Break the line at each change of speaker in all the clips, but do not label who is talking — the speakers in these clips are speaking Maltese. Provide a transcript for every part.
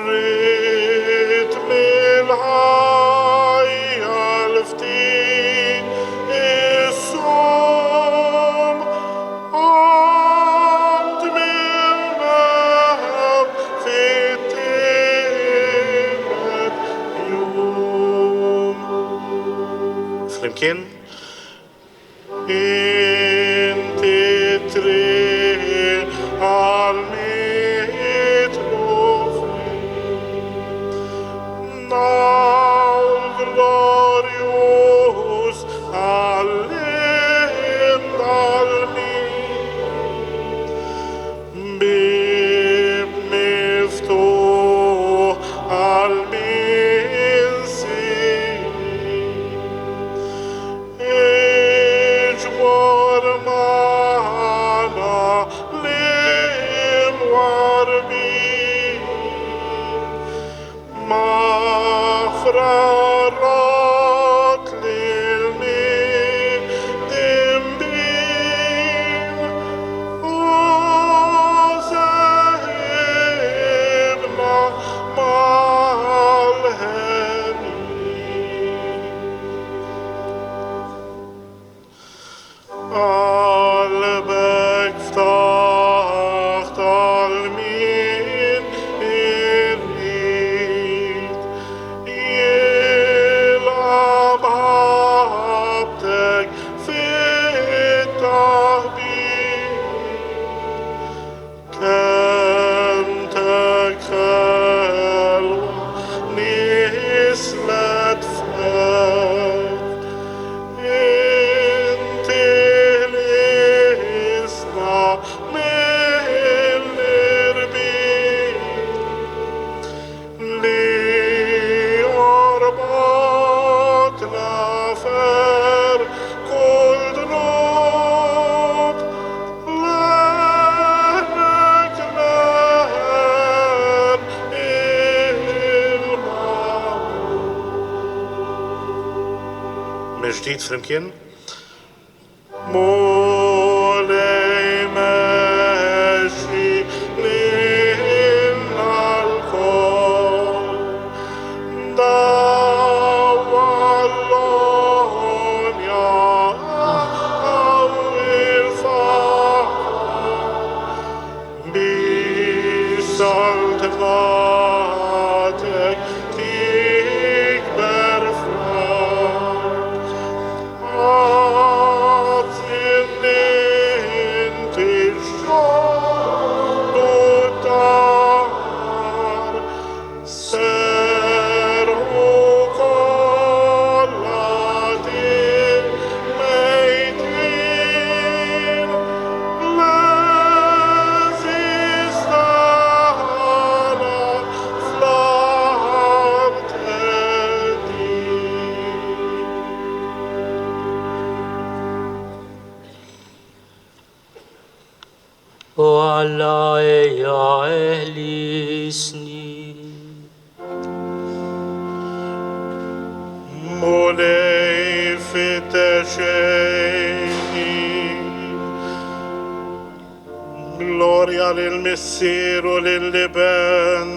Rrid mill-ħajja l-ftit is-sum Għand mill-mewt fit-tielet jum. Flimkien? Inti t-triq għal mitlufin, Dawl glorjuż għall-imdallmin, Bieb miftuħ għal minsin. Iġbor magħna l-imwarrbin, Maħfra rott lill-midinbin, U seħibna mal-henjin. Qalbek ftaħt għal min irid jilqa' mħabbtek fit-taħbit. Kelmtek ħelwa nislet f'qerq, inti ħlisna mill-irbit li jorbotna fer kull dnub. Leħnek leħen il-magħbud. Mill-ġdid flimkien. Mulej mexxi lilna lkoll, dawwal l-għonja qawwi l-faħħar, biex saltnatek tikber fl-art. Agħtini inti x-xogħol u d-dar, Serħu kollha mejtin, l-għeżież tagħna fl-art qegħdin.
O Alla ejja eħlisni.
Mulej fittex għejni. Glorja lill-Missier u lill-Iben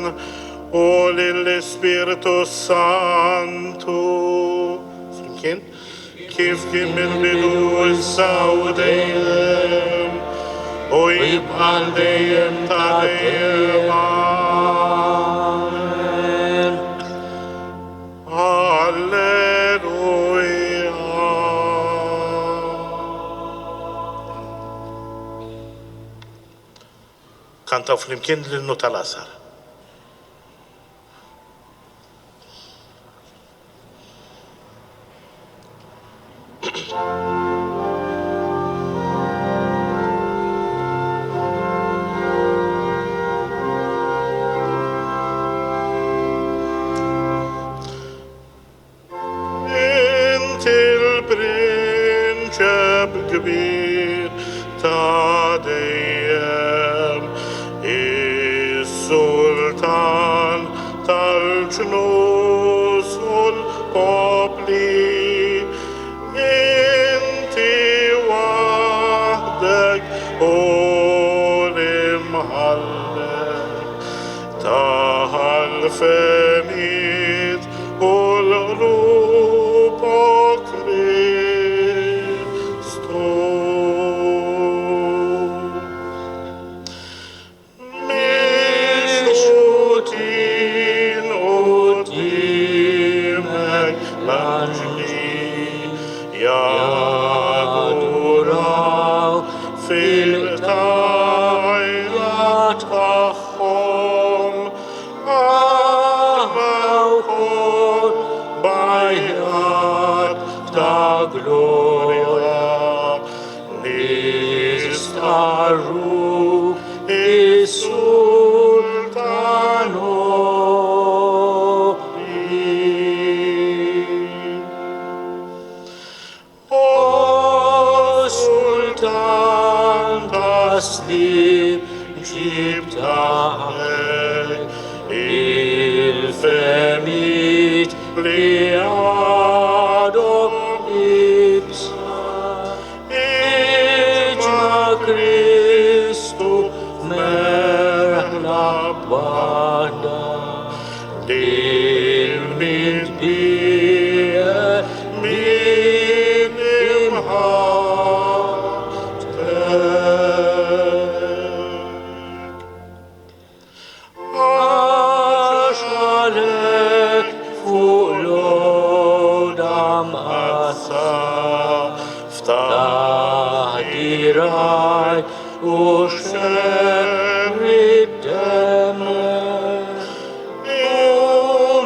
u lill-Ispirtu Santu. Flimkien? Kif kien mill-bidu issa u dejjem u jibqa' għal dejjem ta' dejjem. Amen. Alleluja. Kantaw flimkien l-innu tal-Għasar. Inti l-prinċep kbir ta' dejjem, is-sultan tal-ġnus u l-popli, inti waħdek u l-imħallef tal. Għall-fehmiet u l-qlub, o Kristu. Mixħutin quddiemek l-anġli jadurawk fil-qtajja tagħhom, aħna wkoll b'għajat ta' glorja nistqarruk is-Sultan għoli. O Sultan tas-sliem, ġib taħtek il-fehmiet li għadhom iebsa. Iġma' Kristu f'merħla waħda lil min tbiegħed minn imħabbtek. Għax għalhekk fuq l-għoda mqaddsa ftaħ dirgħajk u xerrid demmek u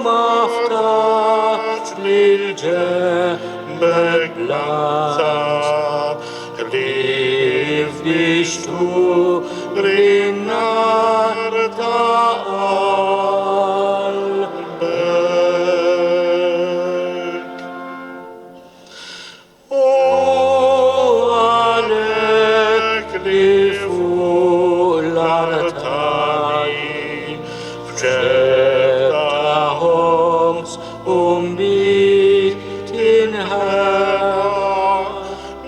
ma ftaħtx lil ġenbek bl-għans ħlief biex turi n-nar ta' qalbek. U għalhekk li fuq l-artali f'ġeb ta' ħoms u nbid tinħeba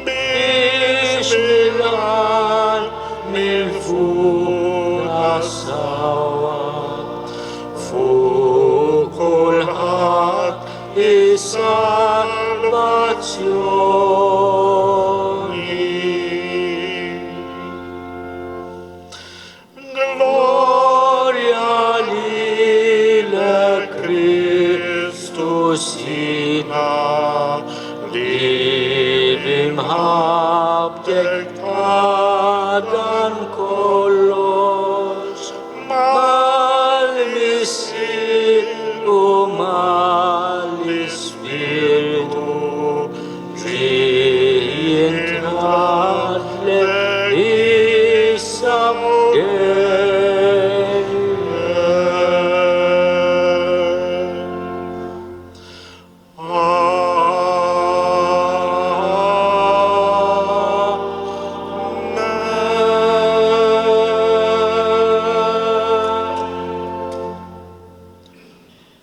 biex mill-qalb mirfugħa ssawwat fuq kulħadd is-salvazzjoni. Glorja lilek Kristu Sidna li b'imħabbtek tħaddan kollox mal-Missier u mal-Ispirtu ġie jintgħallek issa dejjem.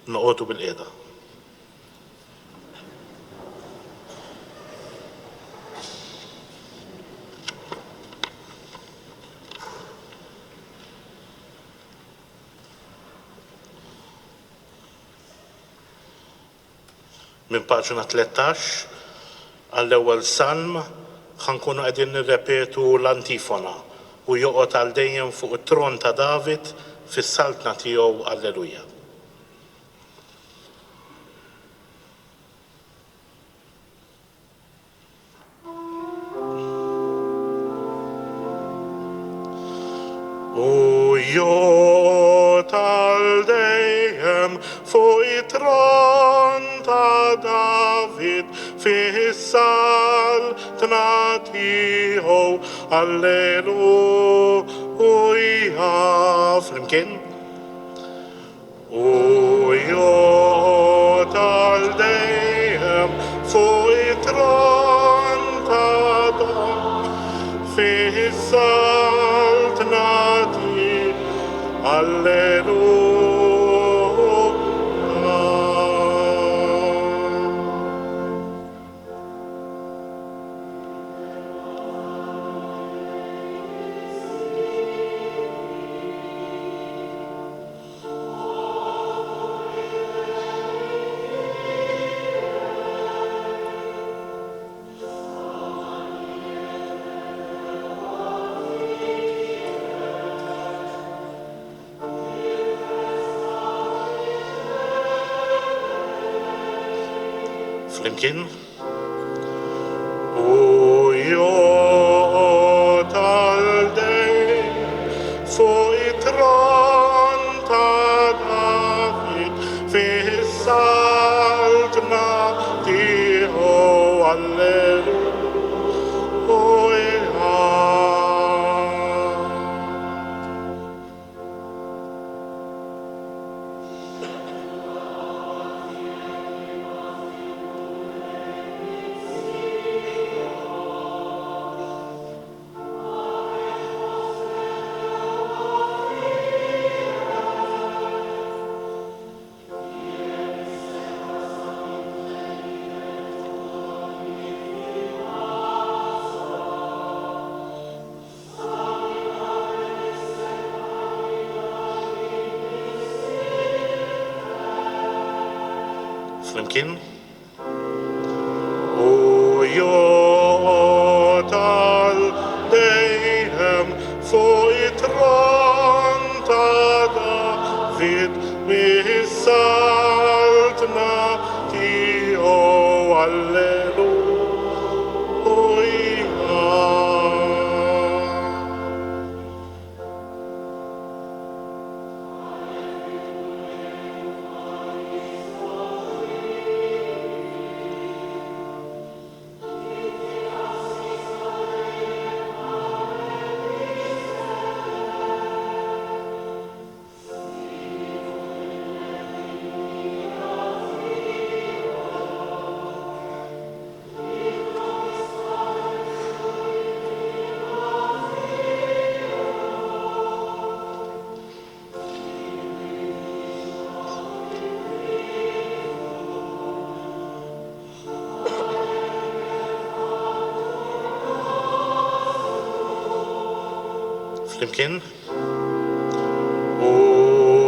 Noqogħdu bil-qiegħda. Minn paġna 13 għall-ewwel salm ħa nkunu qegħdin nirrepetu l-antifona u joqgħod għal dejjem fuq it-tron ta' David fis-saltna tiegħu Alleluja. U joqgħod għal dejjem fuq it-tron ta' David fis-saltna tiegħu. Alleluja. Flimkien. U joqgħod għal dejjem fuq it-tron ta' David fis-saltna tiegħu. Alleluja. Flimkien. U joqgħod għal dejjem fuq it-tron ta' David fis-saltna tiegħu. Alleluja. Flimkien. U joqgħod għal dejjem fuq it-tron ta' David bis-saltna tiegħu. Alleluja. Flimkien. U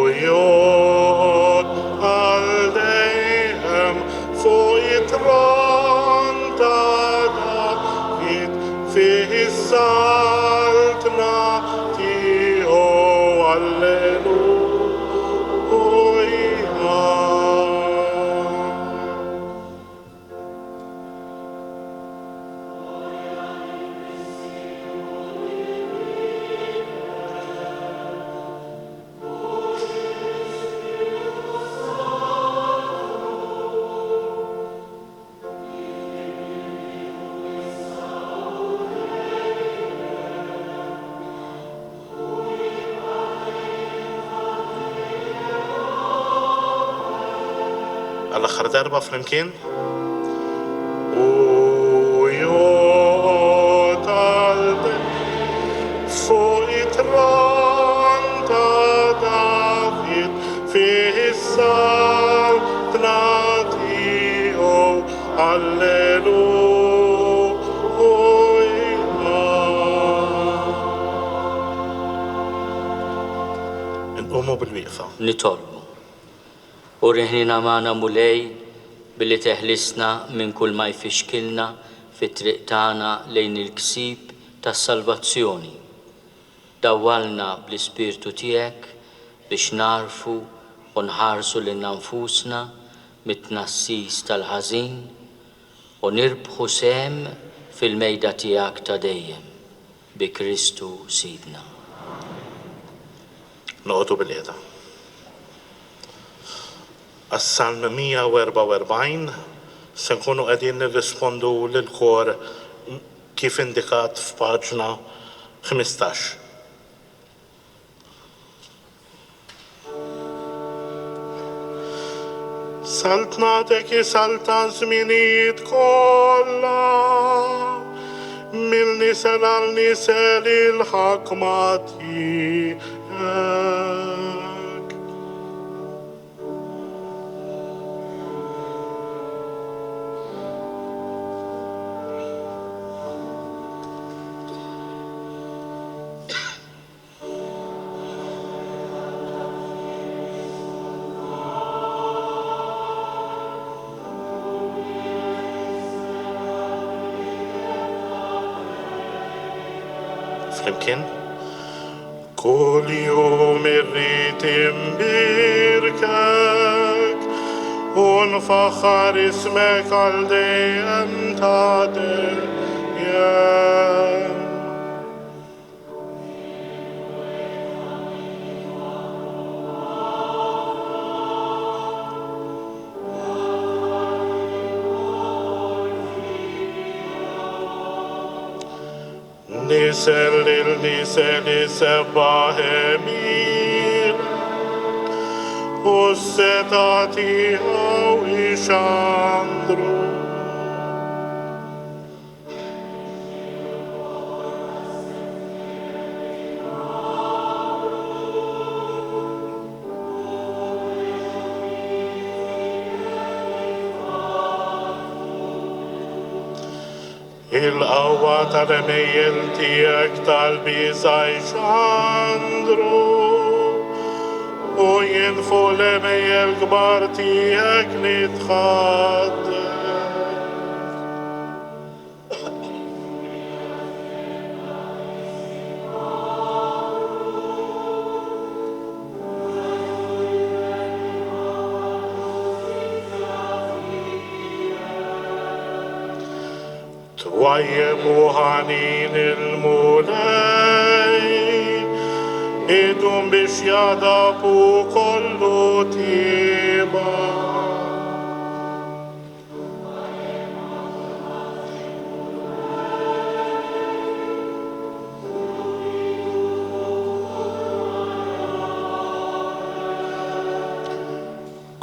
joqgħod għal dejjem fuq it-tron ta' David fis-saltna tiegħu. Alleluja. Għall-aħħar darba flimkien. U joqgħod għal fuq it-tron ta' David fis-saltna tiegħu. Alleluja. Inqumu bil-wieqfa.
Nitolbu. Uri ħniena magħna Mulej billi teħlisna minn kull ma jfixkilna fit-triq tagħna lejn il-ksib tas-salvazzjoni. Dawwalna bl-Ispirtu tiegħek biex nagħrfu u nħarsu lilna nfusna mit-tnassis tal-ħażin u nirbħu sehem fil-mejda tiegħek ta' dejjem. Bi Kristu Sidna.
Noqogħdu bilqiegħda. Għas-Salm 144 se nkunu qegħdin nirrispondu lill-kor kif indikat f'paġna 15. Saltnatek hi saltna żminijiet kollha, mill-nisel għal nisel il-ħakma tiegħek. Flimkien. Kull jum irrid imbierkek u U nfaħħar ismek għal dejjem ta' dejjem. Nisel lil nisel isebbaħ għemilek, u s-setgħa tiegħu ixandru. Il-qawwa tal-għemejjel tiegħek tal-biża' jxandru, u jien fuq l-għemejjel kbar tiegħek nitħaddet. Twajjeb u ħanin il-Mulej, idum biex jagħdab u kollu tjieba.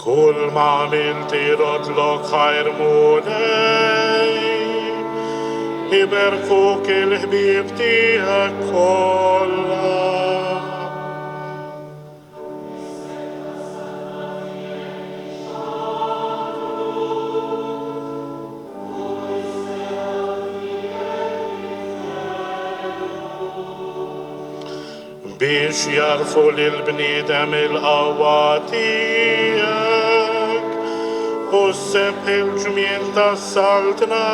Kull ma għamilt iroddlok ħajr Mulej, iberkuk il-ħbieb tiegħek kollha. Biex jagħrfu lill-bniedem il-qawwa tiegħek u s-sebħ il-ġmiel tas-saltna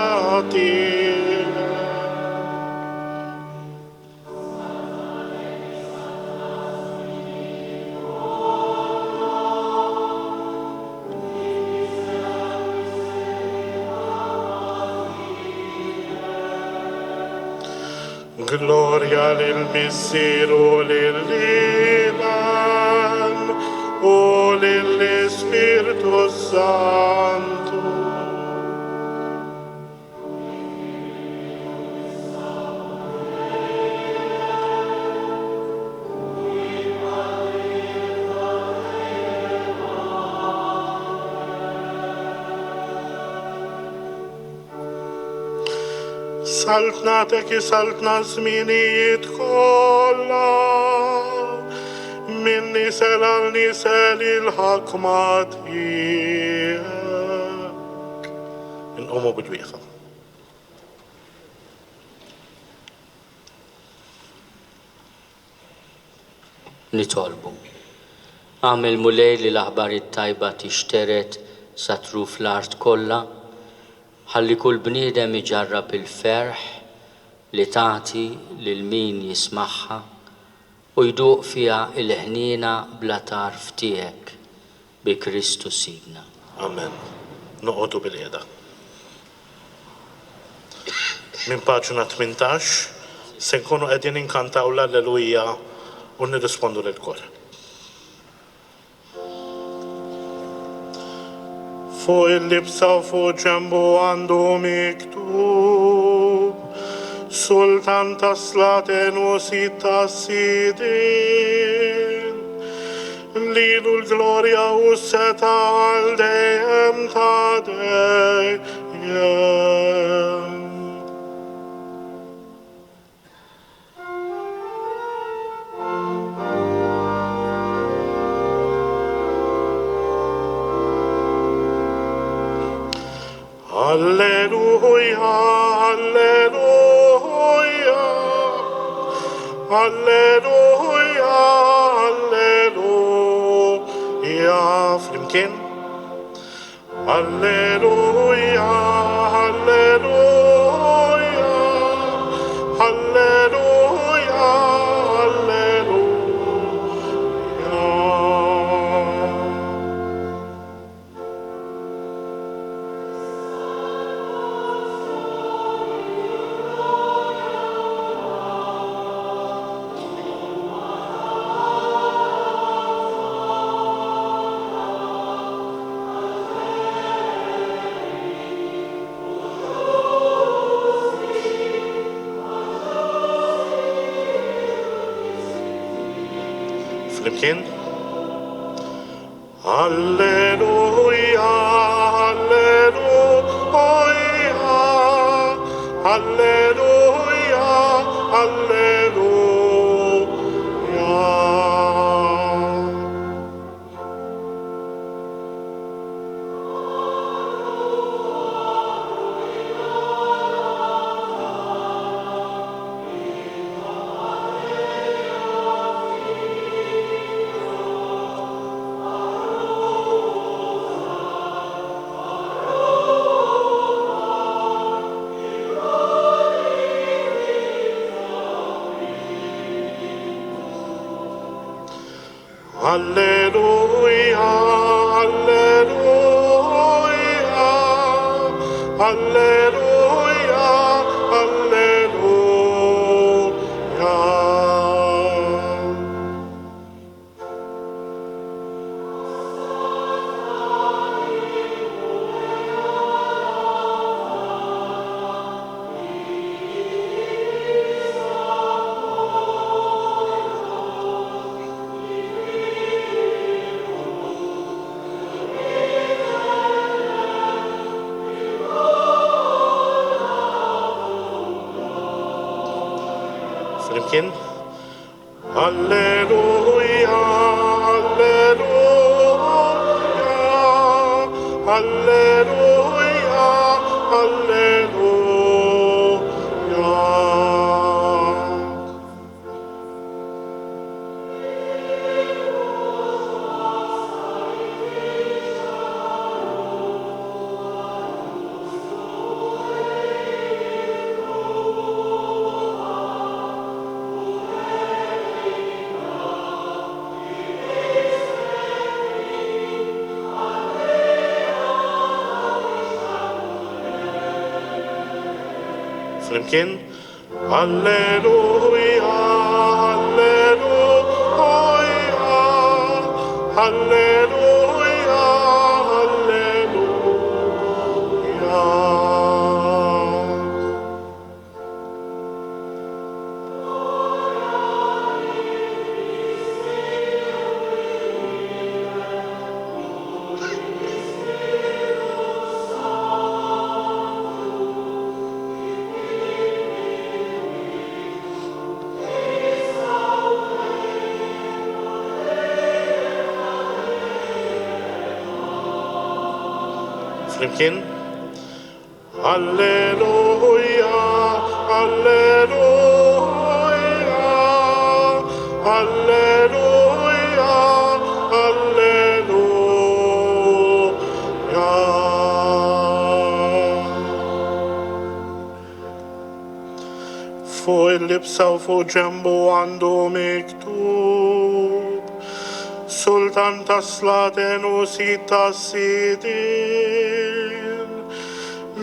tiegħek. Glorja lill-Missier u lill-Iben u lill-Ispirtu s-Santu. Saltnatek hi saltna ż-żminijiet kollha, minn nisel għal nisel il-ħakma tiegħek. Inqumu bil-wieqfa.
Nitolbu. Agħmel Mulej li l-aħbar it-tajba tixtered sa truf l-art kollha, ħalli kull bniedem iġarrab il-ferħ li tagħti lil min jismagħha u jduq fiha l-ħniena bla tarf tiegħek, bi Kristu Sidna.
Amen. Noqogħdu bilqiegħda. Minn paġna 18 se nkunu qegħdin inkantaw l-Alleluja u nirrispondu lill-kor. Fuq il-libsa u fuq ġenbu għandu miktub Sultan tas-slaten u Sid tas-sidien. Lilu l-glorja u s-setgħa għal dejjem ta' dejjem. Alleluja, alleluja, alleluja, alleluja. Flimkien. Alleluja, alleluja, alleluja, alleluja. Flimkien? Alleluja, alleluja, alleluja, alleluja. Alleluja, alleluja, alleluja, alleluja. Flimkien? Alleluja, alleluja, alleluja, alleluja. Flimkien? Alleluja, alleluja, alleluja, alleluja. Flimkien? Alleluja, alleluja, alleluja, alleluja. Fuq il-libsa u fuq ġenbu għandu miktub Sultan tas-slaten u Sid tas-sidien,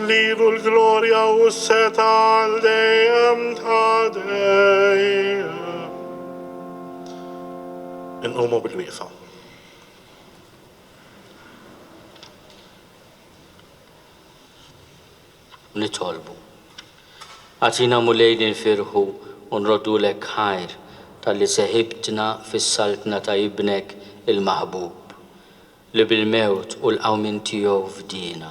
lilu l-glorja u s-setgħa għal dejjem ta' dejjem. Inqumu bil-wieqfa.
Nitolbu. Agħtina Mulej li nfirħu u nroddulek ħajr talli seħibtna fis-saltna ta' Ibnek il-maħbub, li bil-mewt u l-qawmien tiegħu fdiena,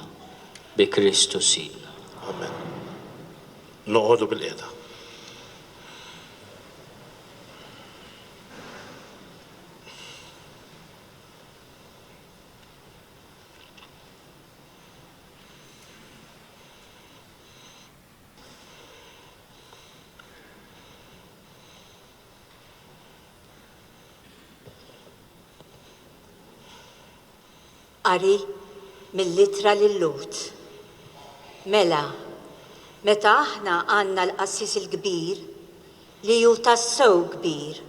bi Kristu Sidna.
Amen. Noqogħdu bilqiegħda.
Qari mill-Ittra lil-Lhud. Mela, meta aħna għandna l-Qassis il-Kbir, li hu tassew kbir,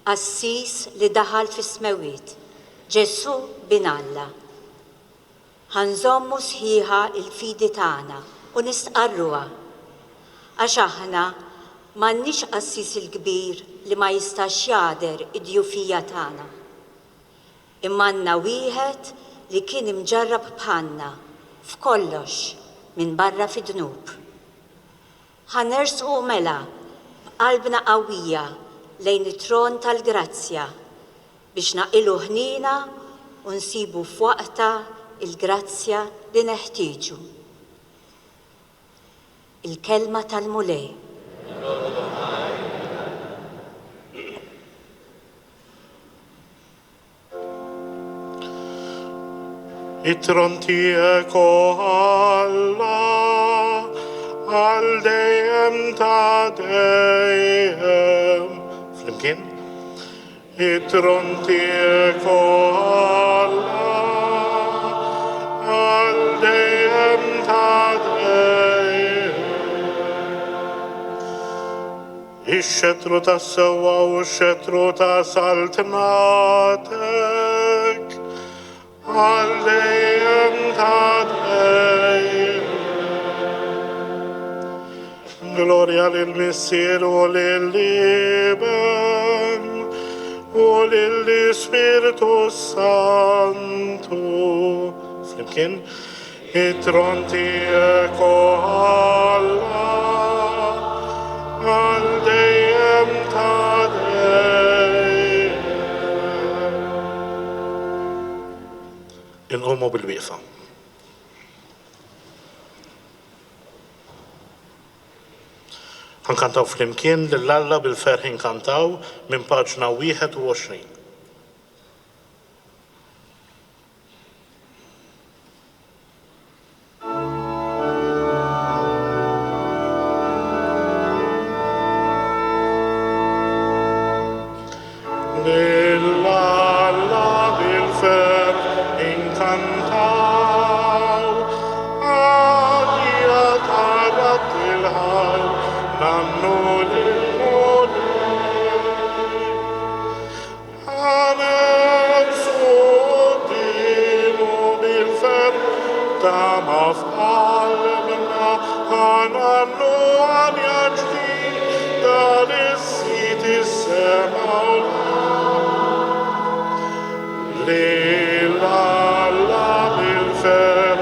Qassis li daħal fis-smewwiet, Ġesù Bin Alla, Ħa nżommu sħiħa l-fidi tagħna u nistqarruha. Għax aħna m'għandniex qassis il-kbir li ma jistax jagħder id-djufija tagħna. Imma għandna wieħed li kien imġarrab bħalna f'kollox minbarra fid-dnub. Ħa nersqu mela b'qalbna qawwija lejn it-tron tal-grazzja. biex naqilgħu ħniena u nsibu f'waqtha l-grazzja li neħtieġu. Il-Kelma tal-Mulej.
It-tron tiegħek, o Alla, għal dejjem ta' dejjem. Flimkien? It-tron tiegħek, o Alla, għal dejjem ta' dejjem. Ix-xettru tas-sewwa u x-xettru ta' saltnatek għal dejjem ta' dejjem. Glorja lill-Missier u lill-Iben u lill-Ispirtu Santu. Flimkien, It-tron tiegħek, o Alla, għal dejjem ta' dejjem. Inqumu bil-wieqfa. Ħa nkantaw flimkien lil Alla bil-ferħ inkantaw minn paġna 21. Lil Alla bil-ferħ inkantaw, għalija ta' radd il-ħajr ngħannu lill-Mulej. Għanersu quddiemu bil-ferħ tama f'qalbna, ħa ngħannu għanja ġdida lis-Sid is-sema u l-art. Lil Alla bil-ferħ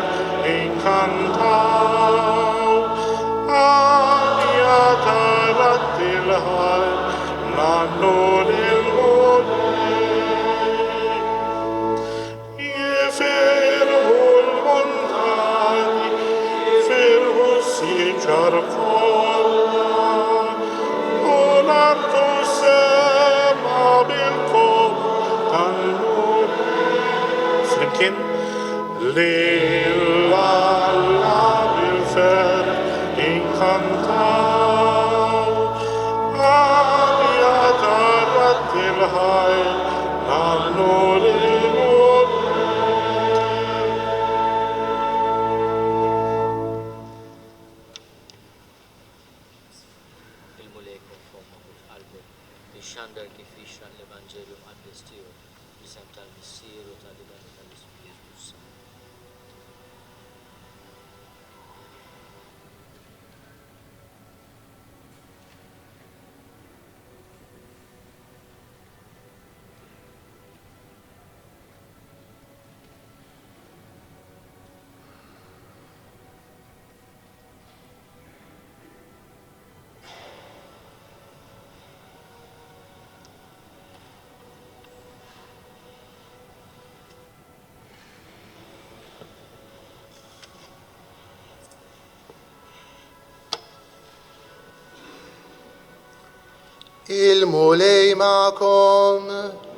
inkantaw, għanja ta' radd il-ħajr ngħannu lill-Mulej. Jifirħu l-muntanji, jifirħu s-siġar kollha, u l-art u s-sema bil-kobor tal-Mulej. Flimkien, lil Alla bil-ferħ inkantaw, għanja ta' radd il-ħajr ngħannu lill-Mulej.
Il-Mulej ikun f'fommok u f'qalbek biex xandar kif jixraq l-Evanġelju mqaddes tiegħu, fl-isem tal-Missier u tal-Iben u tal-Ispirtu s-Santu.
Il-Mulej magħkom.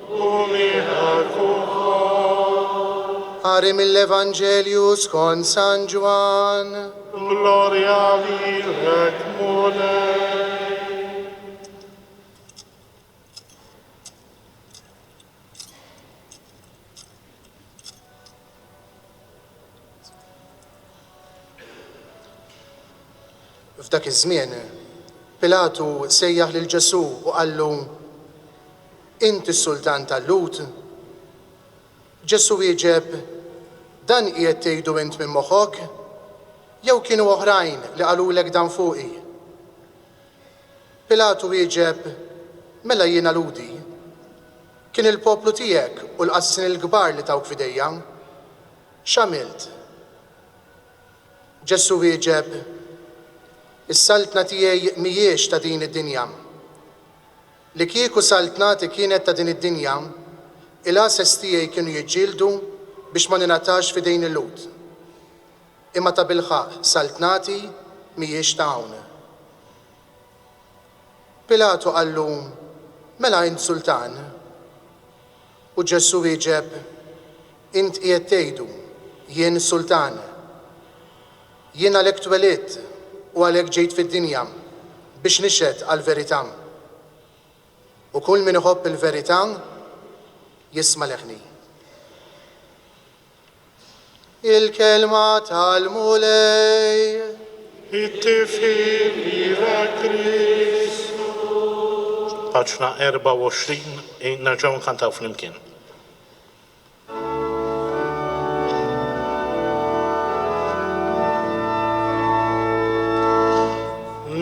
U miegħek ukoll.
Qari mill-Evanġelju skont San Ġwann.
Glorja lilek, Mulej.
F'dak iż-żmien, Pilatu sejjaħ lil Ġesù u qallu, Int is-sultan tal-Lhud? Ġesù wieġeb, Dan qiegħed tgħidu int minn moħħok, jew kienu oħrajn li qalulek dan fuqi? Pilatu wieġeb, Mela jiena Lhudi? Kien il-poplu tiegħek u l-qassisin il-kbar li tawk f'idejja. X'għamilt? Ġesù wieġeb, Is-saltna tiegħi mhijiex ta' din id-dinja. Li kieku saltnati kienet ta' din id-dinja, Il-għases tiegħi kienu jiġġieldu biex ma ningħatax f'idejn il-Lhud. Imma tabilħaqq saltnati mhijiex ta' hawn. Pilatu qallu, Mela int sultan? U Ġesù wieġeb, Int qiegħed tgħidu, jien sultan. Jien għalhekk twelidt u għalhekk ġejt fid-dinja, biex nixhed għall-verità. U kull min iħobb il-verità jisma' leħni. Il-kelma tal-Mulej.
It-tifħir lilek Kristu. Paġna 24, nerġgħu nkantaw flimkien.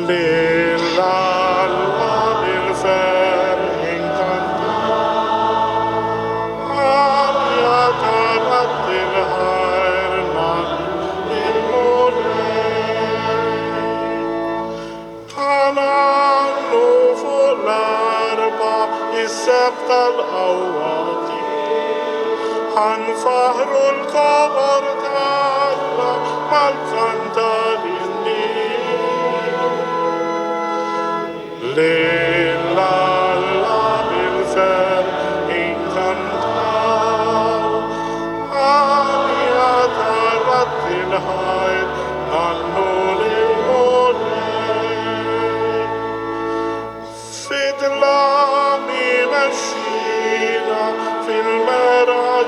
Lil Alla bil-ferħ inkantaw, għanja ta' radd il-ħajr ngħannu lill-Mulej. Ħa ngħannu fuq l-arpa is-sebħ tal-qawwa tiegħu, ħa nfaħħru l-kobor t'Alla mal-kantarin Lil Alla bil-ferħ inkantaw, għanja ta' radd il-ħajr ngħannu lill-Mulej. Fid-dlam imexxina fil-mergħa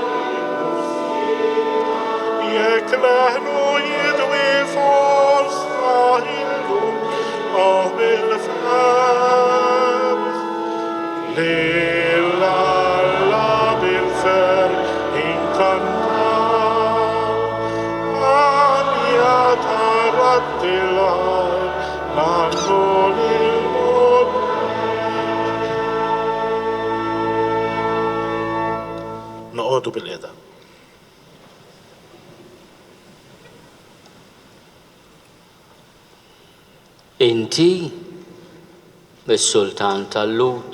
Jekk leħnu jidwi fostna illum oh bil-ferħ. Lil Alla bil-ferħ inkantaw, għanja ta' radd il-ħajr ngħannu lill-Mulej. Noqogħdu bilqiegħda.
Inti, is-sultan tal-Lhud?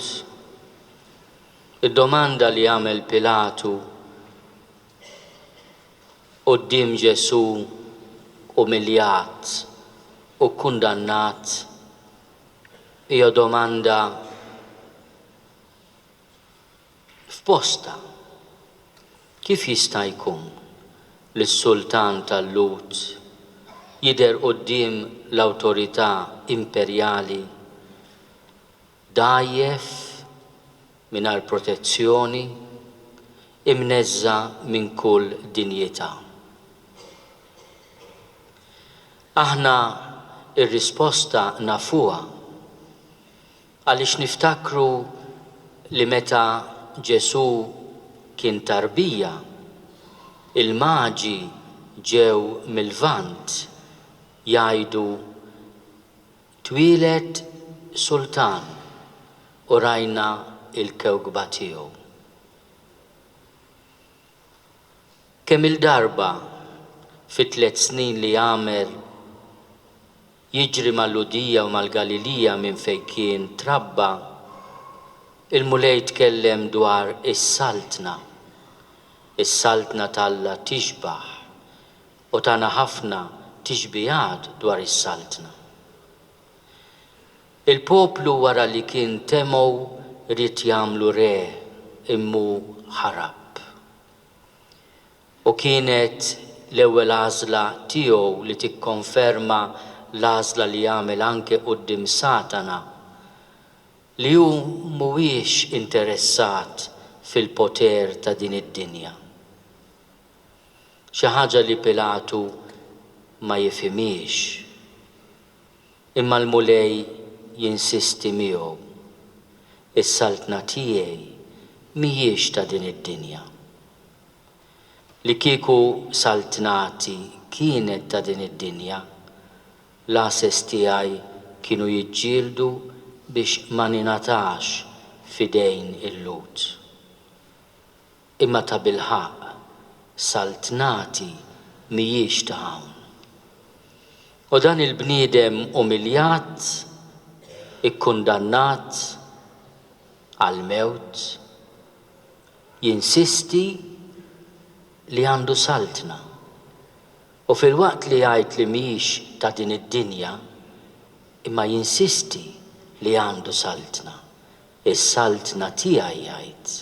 Id-domanda li għamel Pilatu quddiem Ġesù umiljat u kkundannat hija domanda F'postha, kif jista' jkun li s-sultan tal-Lhud jidher quddiem l-awtorità imperjali dgħajjef, mingħajr protezzjoni, imneżża' minn kull dinjità? Aħna r-risposta nafuha. Għaliex niftakru li meta Ġesù kien tarbija, il-Maġi ġew mil-Lvant jgħidu, Twieled sultan u rajna l-kewkba tiegħu. Kemm-il darba fit-tlett snin li għamel Jiġri mal-Lhudija u mal-Galilija minn fejn kien trabba, il-Mulej tkellem dwar is-Saltna. Is-Saltna t'Alla tixbah, u tana ħafna tixbihat dwar is-Saltna. Il-poplu wara li kien temgħu ried jagħmlu re imma hu ħarab. U kienet l-ewwel għażla tiegħu li tikkonferma l-għażla li għamel anke quddiem Satana, li hu mhuwiex interessat fil-poter ta' din id-dinja. Xi ħaġa li Pilatu ma jifhimhiex. Imma l-Mulej jinsisti miegħu, Is-saltna tiegħi mhijiex ta' din id-dinja. Li kieku saltnati kienet ta' din id-dinja, l-għases tiegħi kienu jiġġieldu biex ma ningħatax f'idejn il-Lhud. Imma tabilħaqq, saltnati mhijiex ta' hawn. U dan il-bniedem umiljat, ikkundannat għall-mewt, Jinsisti li għandu saltna. U filwaqt li jgħid li mhix ta' din id-dinja, imma jinsisti li għandu saltna. Is-saltna tiegħi jgħid.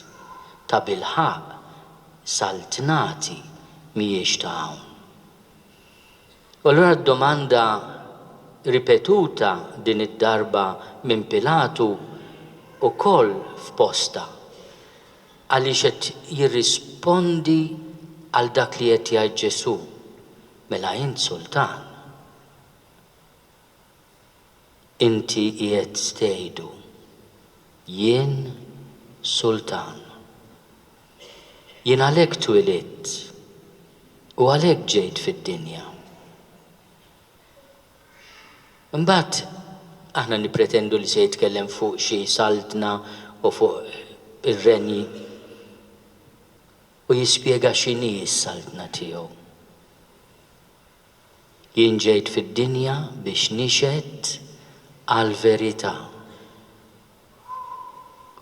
Tabilħaqq, saltnati mhijiex ta' hawn. U allura d-domanda ripetuta din id-darba minn Pilatu wkoll f'postha, għaliex qed jirrispondi għal dak li qed jgħid Ġesù, Mela int sultan. Inti qiegħed tgħidu, 'Jien sultan. Jien għalhekk twilidt u għalhekk ġejt fid-dinja. Imbagħad aħna nippretendu li se jitkellem fuq xi saltna u fuq ir-renji u jispjega x'inhi s-saltna tiegħu. Jien ġejt fid-dinja biex nixhed għall-verità.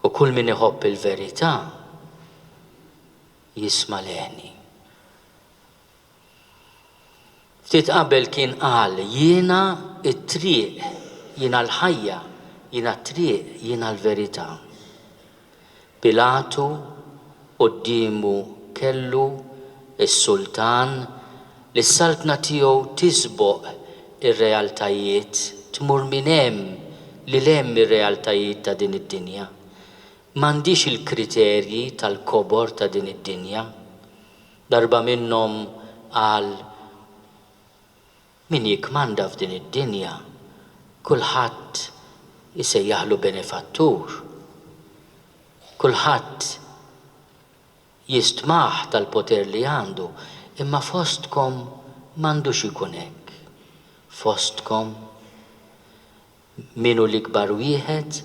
U kull min iħobb il-verità jisma' leħni. Ftit qabel kien qal, Jiena t-triq, jiena l-ħajja, jiena t-triq, jiena l-verità. Pilatu quddiemu kellu s-sultan li s-saltna tiegħu tisboq ir-realtajiet, tmur minn hemm lil hemm mir-realtajiet ta' din id-dinja. M'għandhiex il-kriterji tal-kobor ta' din id-dinja. Darba minnhom qal, Min jikkmanda f'din id-dinja, kulħadd isejjaħlu benefattur. Kulħadd jistmah tal-poter li għandu, imma fostkom m'għandux ikun hekk. Fostkom, min hu l-ikbar wieħed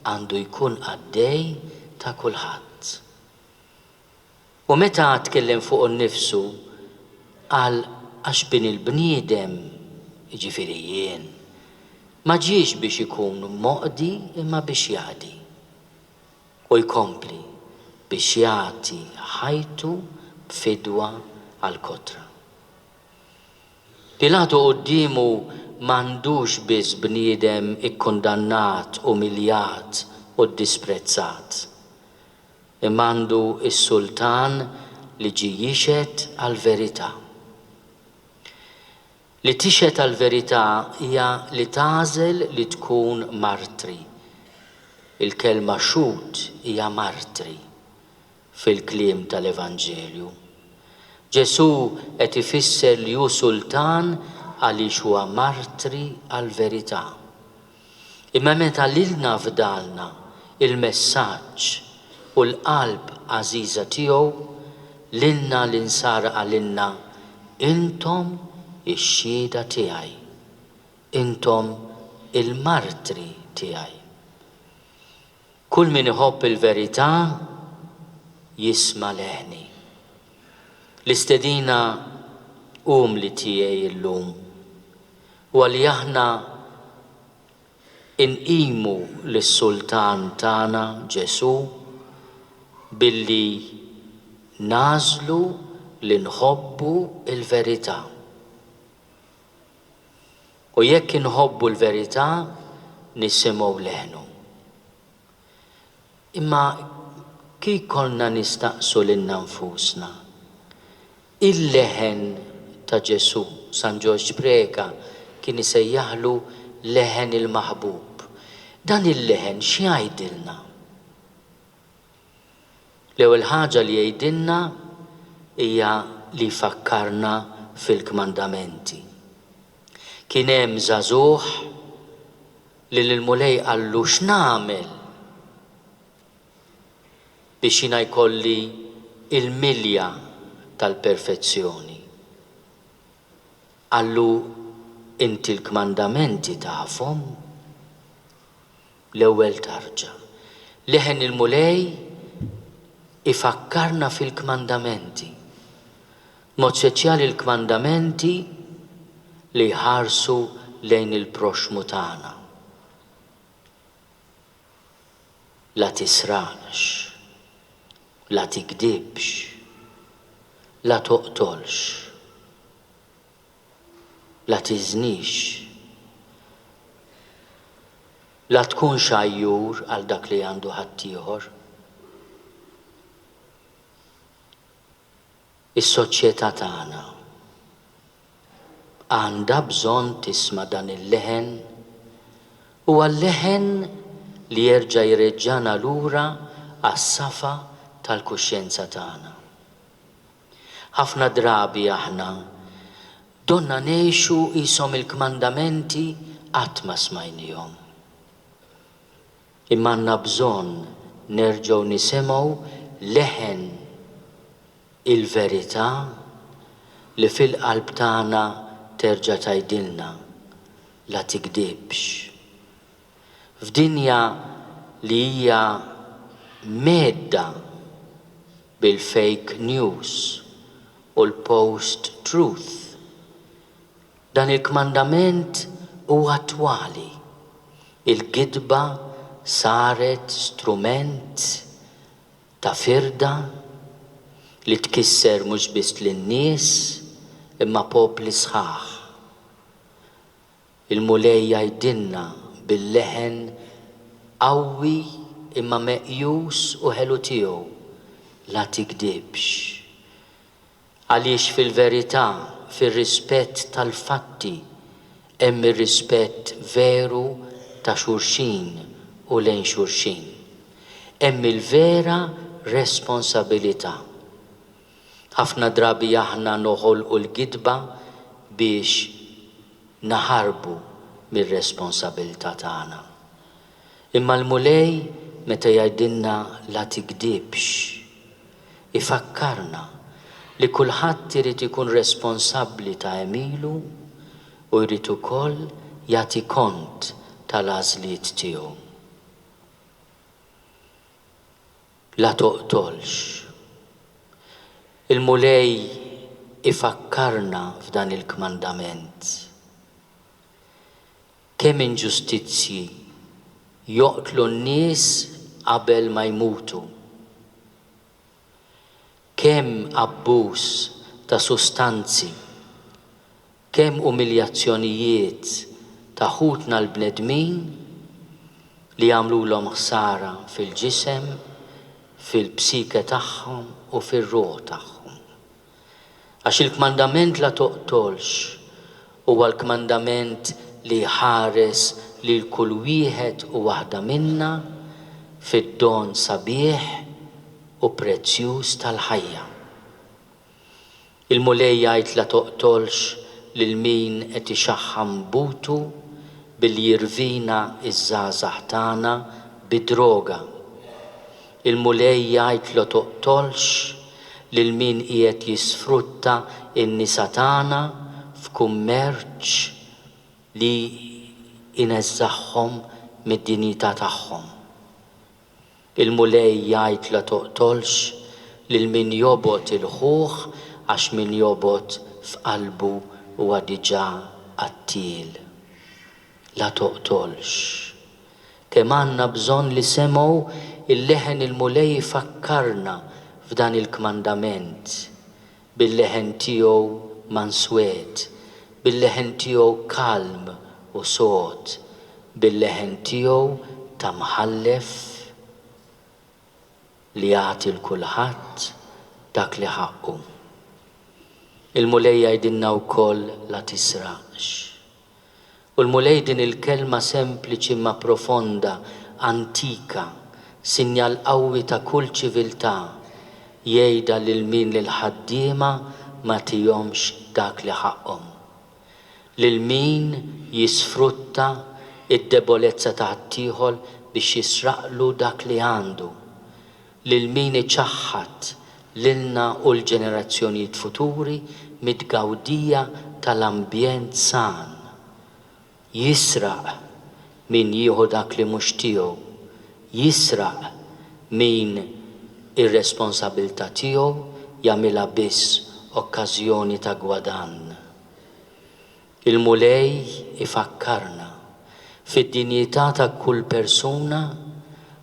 għandu jkun qaddej ta' kulħadd. U meta tkellem fuqu nnifsu, qal, Għax Bin il-bniedem, jiġifieri jien, ma ġiex biex ikun moqdi imma biex jaqdi. U jkompli, biex jagħti ħajtu b'fidwa għall-kotra. Pilatu quddiemu m'għandux biss bniedem ikkundannat, umiljat u ddisprezzat. Imma għandu s-sultan li ġie jixhed għall-verità. Li tixhed għall-verità hija li tagħżel li tkun martri. Il-kelma xhud hija martri fil-kliem tal-Evanġelju. Ġesù qed ifisser li hu sultan għaliex huwa martri għall-verità. Imma meta lilna fdalna il-messaġġ u l-qalb għażiża tiegħu, lilna l-Insara qalilna, Intom ix-xhieda tiegħi, intom il-martri tiegħi. Kull min iħobb il-verità jisma' leħni. L-istedina umli tiegħi llum huwa li aħna nqimu lis-Sultan tagħna Ġesù billi nagħżlu li nħobbu l-verità. U jekk inħobbu l-verità nisimgħu leħnu. Imma ki jkollna nistaqsu lilna nfusna, il-leħen ta' Ġesù, San Ġorġ Preca kien isejjaħlu leħen il-maħbub, dan il-leħen x'jgħidilna? L-ewwel ħaġa li jgħidilna hija li jfakkarna fil-kmandamenti. Kien hemm żagħżugħ li lill-Mulej qallu x'nagħmel biex jiena jkolli l-milja tal-perfezzjoni. Qallu inti l-kmandamenti tafhom? L-ewwel tarġa. Leħen il-Mulej ifakkarna fil-kmandamenti. B'mod speċjali l-kmandamenti li jħarsu lejn il-proxxmu tagħna. La tisraqx. La tigdibx. La toqtolx. La tiżnix. La tkunx għajjur għal dak li għandu ħaddieħor. Is-soċjetà tagħna għandha bżonn tisma' dan il-leħen. Huwa l-leħen li jerġa' jreġġagħna lura għas-safa tal-kuxjenza tagħna. Ħafna drabi aħna donna ngħixu qishom il-kmandamenti qatt ma smajniehom. Imma għandna bżonn nerġgħu nisimgħu leħen il-verità li fil-qalb tagħna terġa' tgħidilna, La tigdibx. F'dinja li hija mhedda bil-fake news u l-post truth, dan il-kmandament huwa attwali. Il-gidba saret strument ta' firda li tkisser mhux biss lin-nies imma popli sħaħ. Il-Mulej jgħidilna bil-leħen qawwi imma meqjus u ħelu tiegħu, La tigdibx. Għaliex fil-verità, fir-rispett tal-fatti, hemm ir-rispett veru ta' xulxin u lejn xulxin. Hemm il-vera responsabilità. Ħafna drabi aħna noħolqu l-gidba biex naħarbu mir-responsabilità tagħna. Imma l-Mulej meta jgħidilna la tigdibx, ifakkarna li kulħadd irid ikun responsabbli ta' għemilu u jrid ukoll jagħti kont tal-għażliet tiegħu. La toqtolx. Il-Mulej ifakkarna f'dan il-kmandament. Kemm inġustizzji joqtlu n-nies qabel ma jmutu. Kemm abbuż ta' sustanzi, kemm umiljazzjonijiet ta' ħutna l-bnedmin li jagħmlulhom ħsara fil-ġisem, fil-psike tagħhom u fir-ruħ tagħhom. Għax il-kmandament la toqtolx huwa l-kmandament li jħares lil kull wieħed u waħda minna fid-don sabiħ u prezzjuż tal-ħajja. Il-Mulej jgħid la toqtolx lil min qed ixaħħam butu billi jirvina ż-żgħażagħ tagħna bid-droga. Il-Mulej jgħid la toqtolx lil min qiegħed jisfrutta n-nisa tagħna f'kummerċ li jneżżagħhom mid-dinjità tagħhom. Il-Mulej jgħid la toqtolx lil min jobgħod 'il ħuh għax min jobgħod f'qalbu huwa diġà qattiel. La toqtolx. Kemm għandna bżonn li semgħu il-leħen il-Mulej ifakkarna f'dan il-kmandament bil-leħen tiegħu manswet, bil-leħen tiegħu kalm u sod, bil-leħen tiegħu ta' mħallef li jagħti 'l kulħadd dak li ħaqqu. Il-Mulej jgħidilna wkoll la tisraqx. U l-Mulej din il-kelma sempliċi imma profonda, antika, sinjal qawwi ta' kull ċiviltà, jgħidha lil min lill-ħaddiema ma tihomx dak li ħaqqhom. Lil min jisfrutta d-debolezza ta' ħaddieħor biex jisraqlu dak li għandu. Lil min iċaħħad lilna u l-ġenerazzjonijiet futuri mit-tgawdija tal-ambjent san. Jisraq min jieħu dak li mhux tiegħu. Jisraq min ir-responsabilità tiegħu jagħmilha biss okkażjoni ta' gwadann. Il-Mulej ifakkarna fid-dinjità ta' kull persuna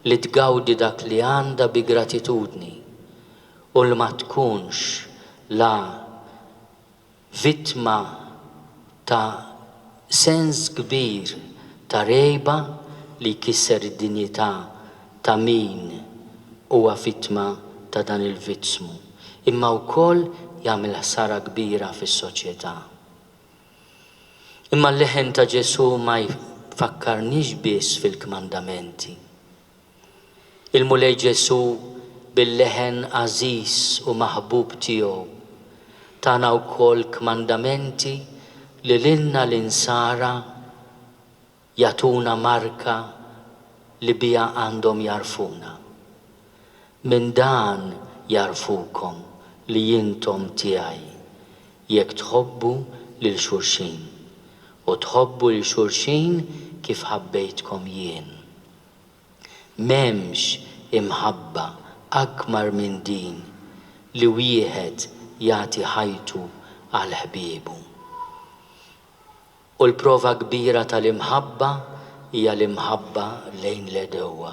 li tgawdi dak li għandha bi gratitudni. u li ma tkunx la vittma ta' sens kbir ta' regħba li jkisser id-dinjità ta' min huwa vittma ta' dan il-vizzmu, imma wkoll jagħmel ħsara kbira fis-soċjetà. Imma l-leħen ta' Ġesù ma jfakkarniex biss fil-kmandamenti. Il-Mulej Ġesù bil-leħen għażiż u maħbub tiegħu tana wkoll kmandamenti li lilna l-insara jagħtuna marka li biha għandhom jagħrfuna. Minn dan jagħrfukom li intom tiegħi, jekk tħobbu lil xulxin, u tħobbu lil xulxin kif ħabbejtkom jien. M'hemmx imħabba akmar minn din li wieħed jagħti ħajtu għal ħbiebu. U l-prova kbira tal-imħabba hija l-imħabba lejn l-għedewwa.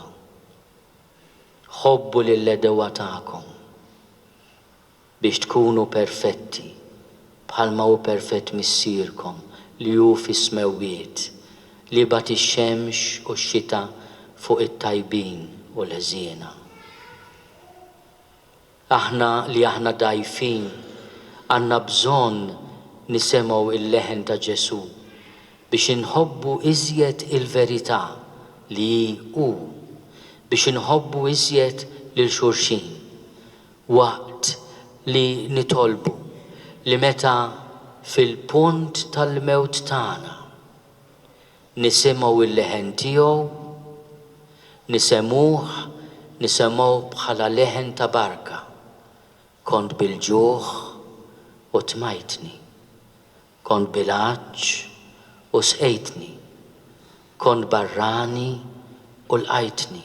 Ħobbu lill-għedewwa tagħkom. Biex tkunu perfetti, bħalma hu perfett Missierkom li hu fis-smewwiet, li jibgħat ix-xemx u x-xita fuq it-tajbin u l-ħżiena. Aħna li aħna dgħajfin għandna bżonn nisemgħu l-leħen ta' Ġesù biex inħobbu iżjed il-verità li hi hu, biex inħobbu iżjed lil xulxin, waqt li nitolbu li meta fil-punt tal-mewt tagħna nisimgħu l-leħen tiegħu, nisemgħuh, nisemgħuh bħala leħen ta' barka, Kont bil-ġuħ u tmajtni, kont bil-għatx u sqejtni, kont barrani u lqajtni,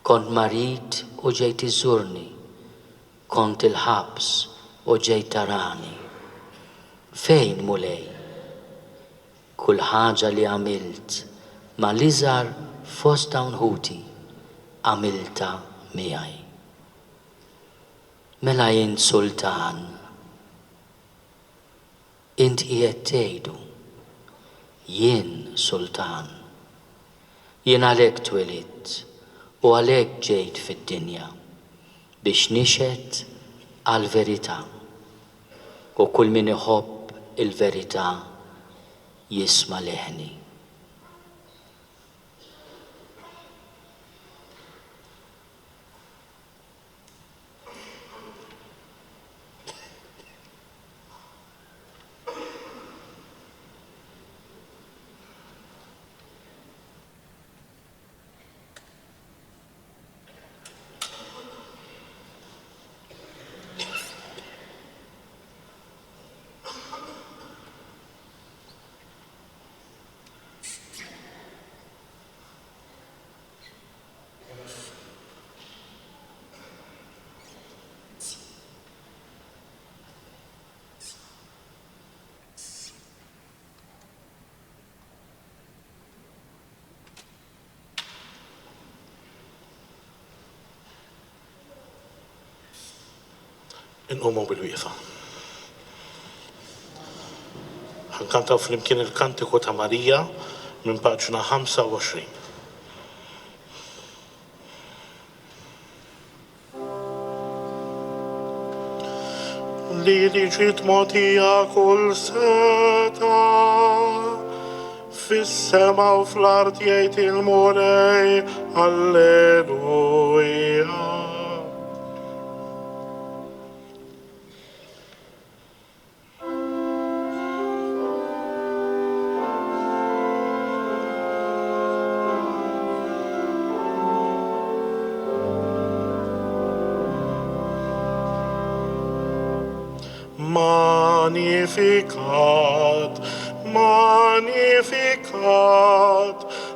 Kont marid u ġejt iżżurni, kont il-ħabs u ġejt tarani. Fejn, Mulej? Kull ħaġa li għamilt ma' l-iżgħar fost dawn ħuti, għamiltha miegħi. Mela int sultan. Int qiegħed tgħidu, Jien sultan. Jien għalhekk twelidt u għalhekk ġejt fid-dinja, biex nixhed għall-verità. U kull min iħobb il-verità jisma' leħni.
Inqumu bil-wieqfa. Ħa nkantaw flimkien il-Kantiku ta' Marija minn paġna 25. Lili ġiet mogħtija kull setgħa fis-sema u fl-art jgħid il-Mulej, Alleluja. Magnificat, Magnificat,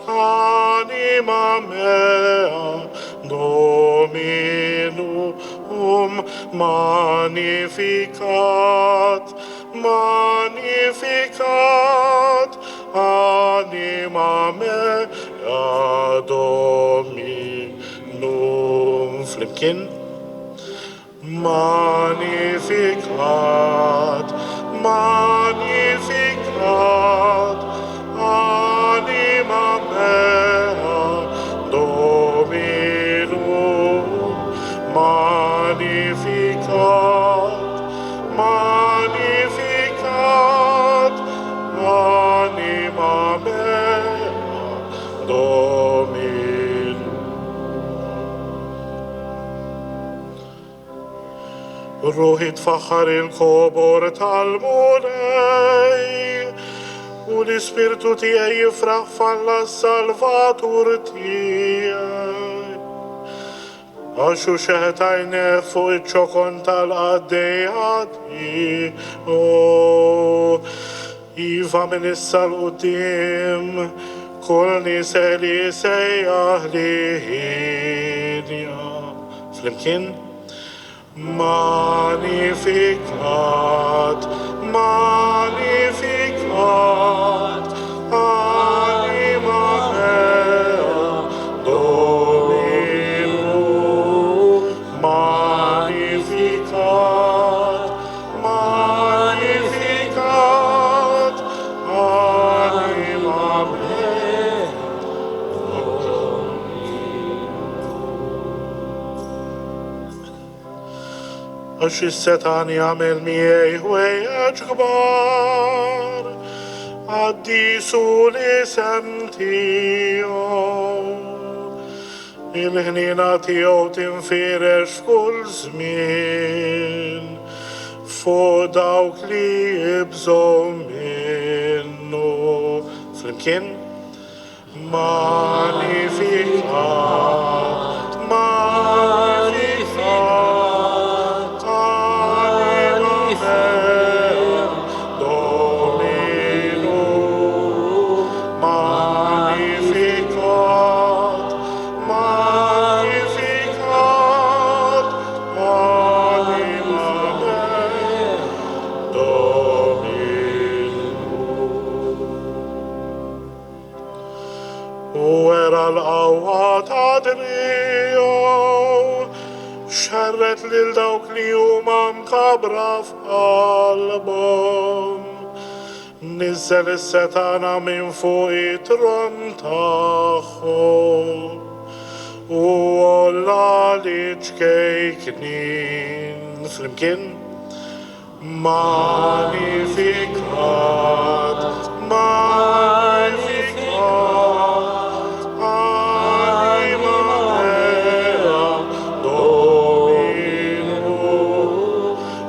anima mea Dominum Magnificat, Magnificat, anima mea Dominum. Flimkien. Magnificat, Magnificat, anima mea Dominum. Magnificat, Magnificat, anima mea Dominum. Ruħi tfaħħar il-kobor tal-Mulej, u l-ispirtu tiegħi jifraħ f'Alla s-Salvatur tiegħi. Għax hu xeħet għajnejh fuq iċ-ċokon tal-qaddejja tiegħu. Iva minn issa 'l quddiem kull nisel isejjaħli hienja. Flimkien? Magnificat, Magnificat, anima mea Dominum. Magnificat, Magnificat, anima mea Għax is-setgħan jagħmel miegħi ħwejjeġ kbar, qaddis hu l-isem tiegħu. Il-ħniena tiegħu tinfirex f'kull żmien fuq dawk li jibżgħu minnu. Flimkien? Magnificat, Magnificat, anima mea Dominum. Magnificat, Magnificat, anima mea Dominum. U wera l-qawwa ta' driegħu, xerred lil dawk li huma mkabbra f'qalbhom. Niżżel is-setgħana minn fuq it-tron tagħhom u għolla liċ-ċkejknin. Flimkien? Magnificat, Magnificat, anima mea Dominum.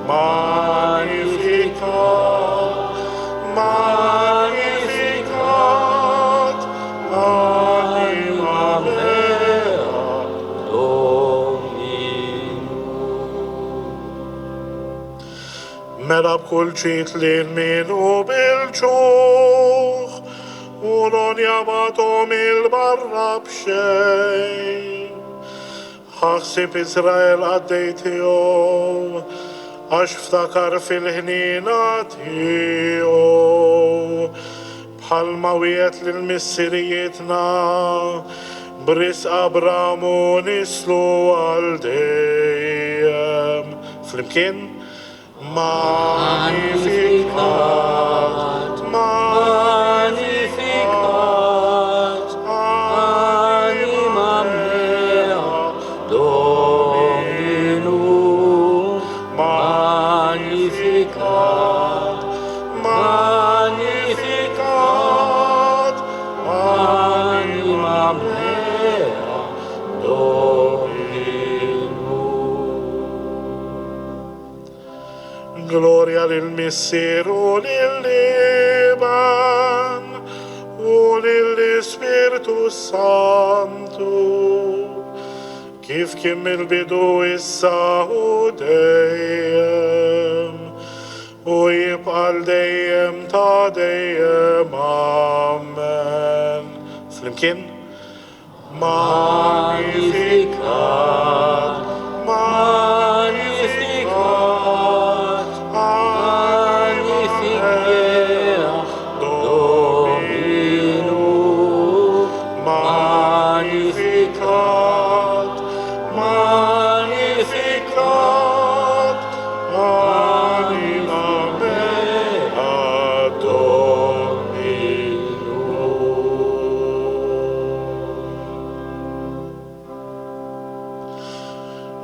Magnificat, Magnificat, anima mea Mela b'kull ġid lil min hu bil-ġuħ, u l-għonja bagħathom 'il barra b'xejn. Ħa ħsieb Iżrael qaddej tiegħu, għax ftakar fil-ħniena tiegħu, bħalma wiegħed lil missirijietna, b'risq Abram u nislu għal dejjem. Flimkien? Magnificat, Magnificat, anima mea Dominum. Magnificat, Magnificat, anima mea Dominum. Glorja lill-Missier u lill-Iben u lill-Ispirtu Santu, kif kien mill-bidu issa u dejjem, u jibqa' l dejjem ta' dejjem. Amen. Flimkien? Magnificat, Magnificat, anima mea Dominum. Magnificat, Magnificat,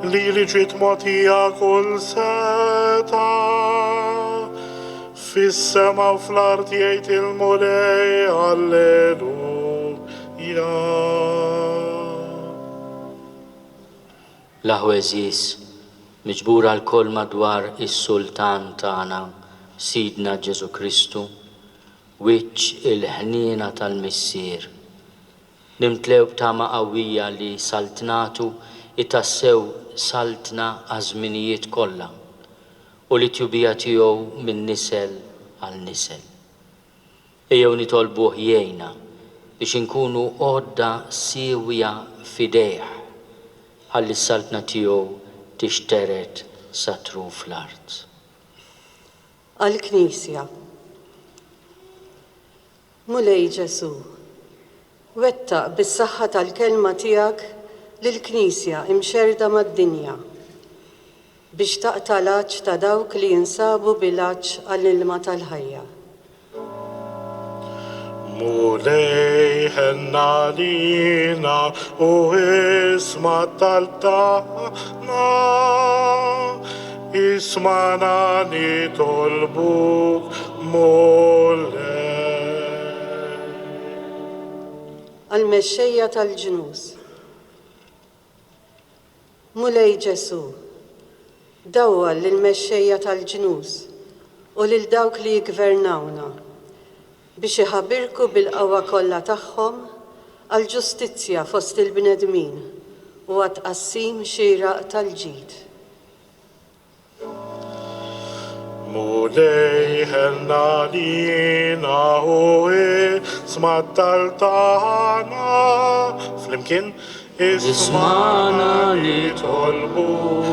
Lili ġiet mogħtija kull setgħa fis-sema u fl-art jgħid il-Mulej, Alleluja.
L-aħwa għeżież, miġbura lkoll madwar is-Sultan tagħna, Sidna Ġesù Kristu, wiċċ il-ħniena tal-Missier, Nimtlew b'tama qawwija li saltnatu hi tassew saltna għaż-żminijiet kollha u li t-tjubija tiegħu minn nisel għal nisel. Ejjew nitolbuh jgħinna biex inkunu għodda siewja f'idejh ħalli s-saltna tiegħu tixtered sa truf l-art.
Għall-Knisja. Mulej Ġesù, wettaq bis-saħħa tal-Kelma tiegħek lill-Knisja imxerrda mad-dinja, biex taqta' l-għatx ta' dawk li jinsabu bil-għatx għall-ilma tal-ħajja.
Mulej ħenn għalina u isma' t-talb tagħna. Ismagħna nitolbuk, Mulej.
Għall-mexxejja tal-ġnus. Mulej Ġesù, dawwal lill-mexxejja tal-ġnus u lil dawk li jiggvernawna biex iħabirku bil-qawwa kollha tagħhom għall-ġustizzja fost il-bnedmin u għat-tqassim xieraq tal-ġid.
Mulej ħenn għalina u isma' t-talb tagħna. Flimkien, ismagħna nitolbuk,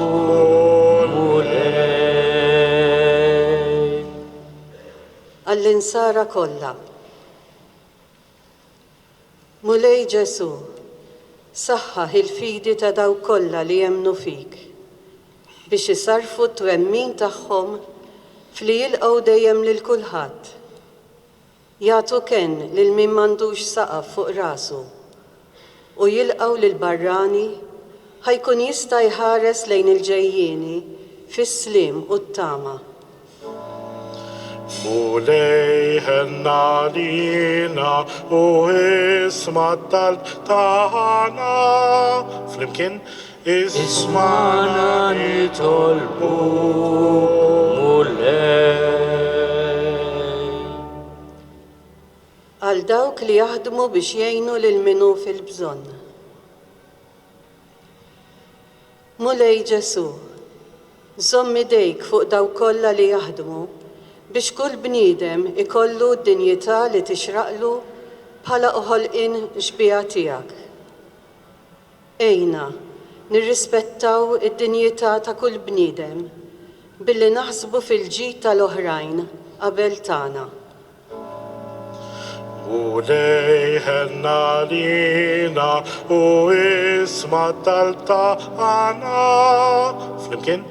Mulej.
Għall-insara kollha. Mulej Ġesù, saħħaħ il-fidi ta' dawk kollha li jemmnu fik, biex isarrfu t-twemmin tagħhom f'li jilqgħu dejjem lil kulħadd, jagħtu kenn lil min m'għandux saqaf fuq rasu, u jilqgħu lill-barrani ħa jkun jista' jħares lejn il-ġejjieni fis-sliem u t-tama.
Mulej ħenn għalina u isma' t-talb tagħna. Flimkien, ismagħna nitolbuk, Mulej.
Għal dawk li jaħdmu biex jgħinu lil min hu fil-bżonn. Mulej Ġesù, żomm idejk fuq dawk kollha li jaħdmu biex kull bniedem ikollu d-dinjità li tixraqlu bħala ħolqien xbieha tiegħek. Għinna nirrispettaw id-dinjità ta' kull bniedem billi naħsbu fil-ġid tal-oħrajn qabel tagħna.
Mulej ħenn għalina u isma' t-talb tagħna. Flimkien,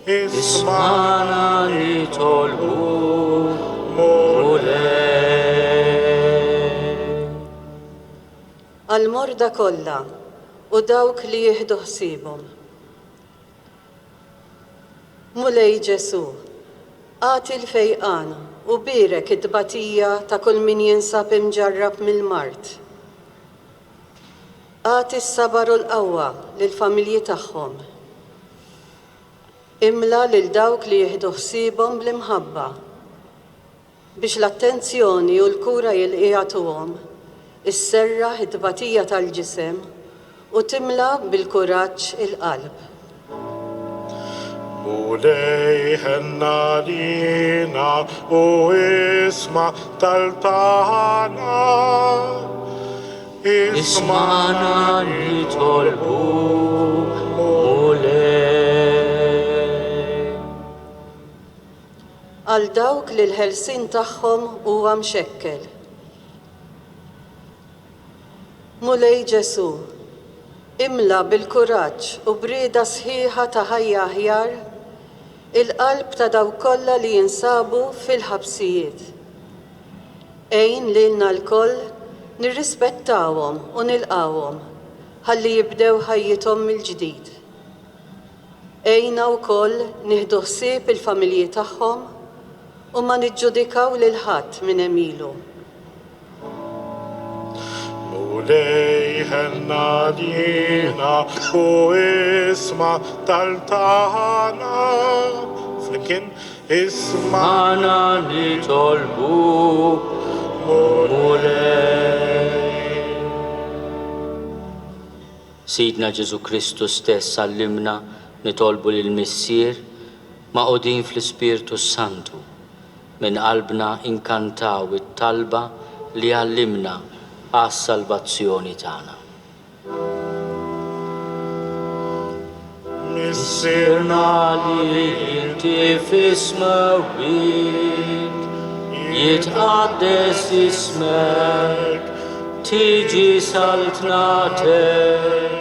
ismagħna nitolbuk, Mulej.
Għall-morda kollha u dawk li jieħdu ħsiebhom. Mulej Ġesù, agħti l-fejqan u bierek it-tbatija ta' kull min jinsab imġarrab mill-mard. Agħti s-sabar u l-qawwa lill-familji tagħhom. Imla lil dawk li jieħdu ħsiebhom bl-imħabba. Biex l-attenzjoni u l-kura li jagħtuhom isserraħ it-tbatija tal-ġisem u timla bil-kuraġġ il-qalb.
Mulej ħenn għalina u isma' t-talb tagħna.
Ismagħna nitolbuk, Mulej.
Għal dawk li l-ħelsien tagħhom huwa mxekkel. Mulej Ġesù, imla bil-kuraġġ u b'rieda sħiħa ta' ħajja aħjar il-qalb ta' dawk kollha li jinsabu fil-ħabsijiet. Għin lilna lkoll nirrispettawhom u nilqgħuhom ħalli jibdew ħajjithom mill-ġdid. Għinna wkoll nieħdu ħsieb il-familji tagħhom u ma niġġudikaw lil ħadd minn għemilu.
Mulej ħenn għalina u isma' talb-tagħna. Flimkien, isma'.
Magħna nitolbuk, Mulej. Sidna Ġesù Kristu stess għallimna nitolbu lill-Missier, magħqudin fl-Ispirtu s-Santu. Minn qalbna inkantaw it-talba li għallimna għas-salvazzjoni tagħna.
Missierna
li inti fis-smewwiet, jitqaddes ismek, tiġi saltnatek,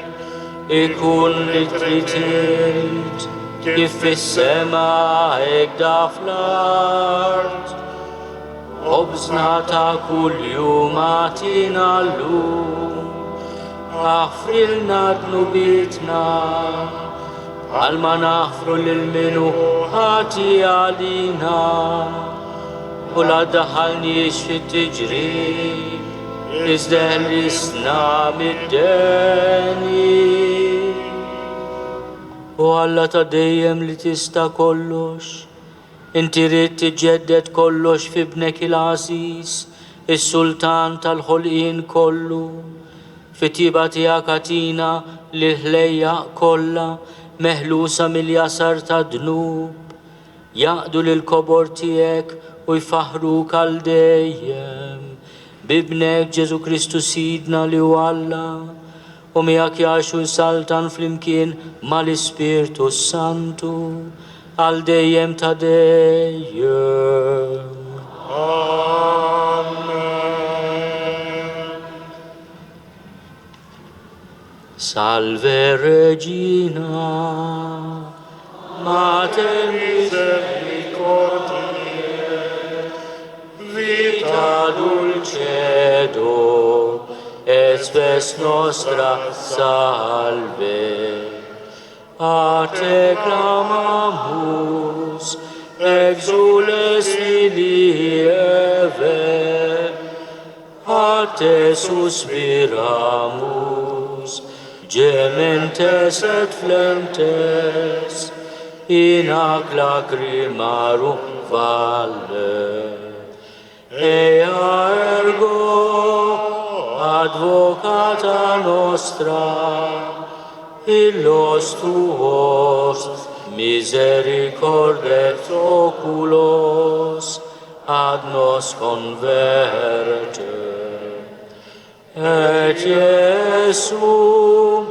ikun li trid int, kif fis-sema hekk fl-art. Ħobżna ta' kuljum agħtina llum, aħfrilna dnubietna, bħalma naħfru lil min hu ħati għalina, u la ddaħħalniex fit-tiġrib, iżda eħlisna mid-deni. O Alla ta' dejjem li tista' kollox, Inti ridt tiġġedded kollox f'Ibnek il-għażiż, is-Sultan tal-ħolqien kollu. Fit-tjieba tiegħek agħtina li l-ħlejjaq kollha, meħlusa mill-jasar tad-dnub, jaqdu lill-kobor tiegħek u jfaħħruk għal dejjem. B'Ibnek Ġesù Kristu Sidna li hu Alla, u miegħek jgħix u jsaltan flimkien mal-Ispirtu s-Santu għal dejjem ta' dejjem.
Amen.
Salve Regina, Mater
Misericordiae,
vita dulcedo, et spes nostra salve. A te clamamus, exules filii Eve, a te suspiramus, gementes et flentes, in hac lacrimarum valle. Ea ergo advocata nostra, illos tuos misericordes oculos ad nos converte. Et Iesum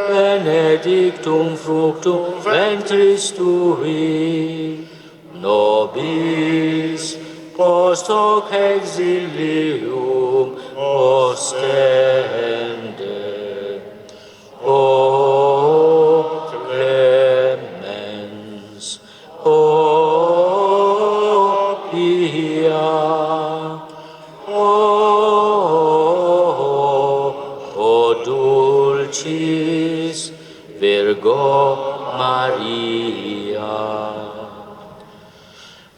benedictum fructum ventris tui, nobis post hoc exilium ostende. O clemens, o pia, o, o dulcis Virgo Maria.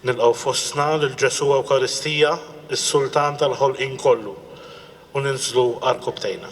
Nilqgħu fostna lil Ġesù Ewkaristija, is-Sultan tal-ħolqien kollu, u ninżlu għarkupptejna.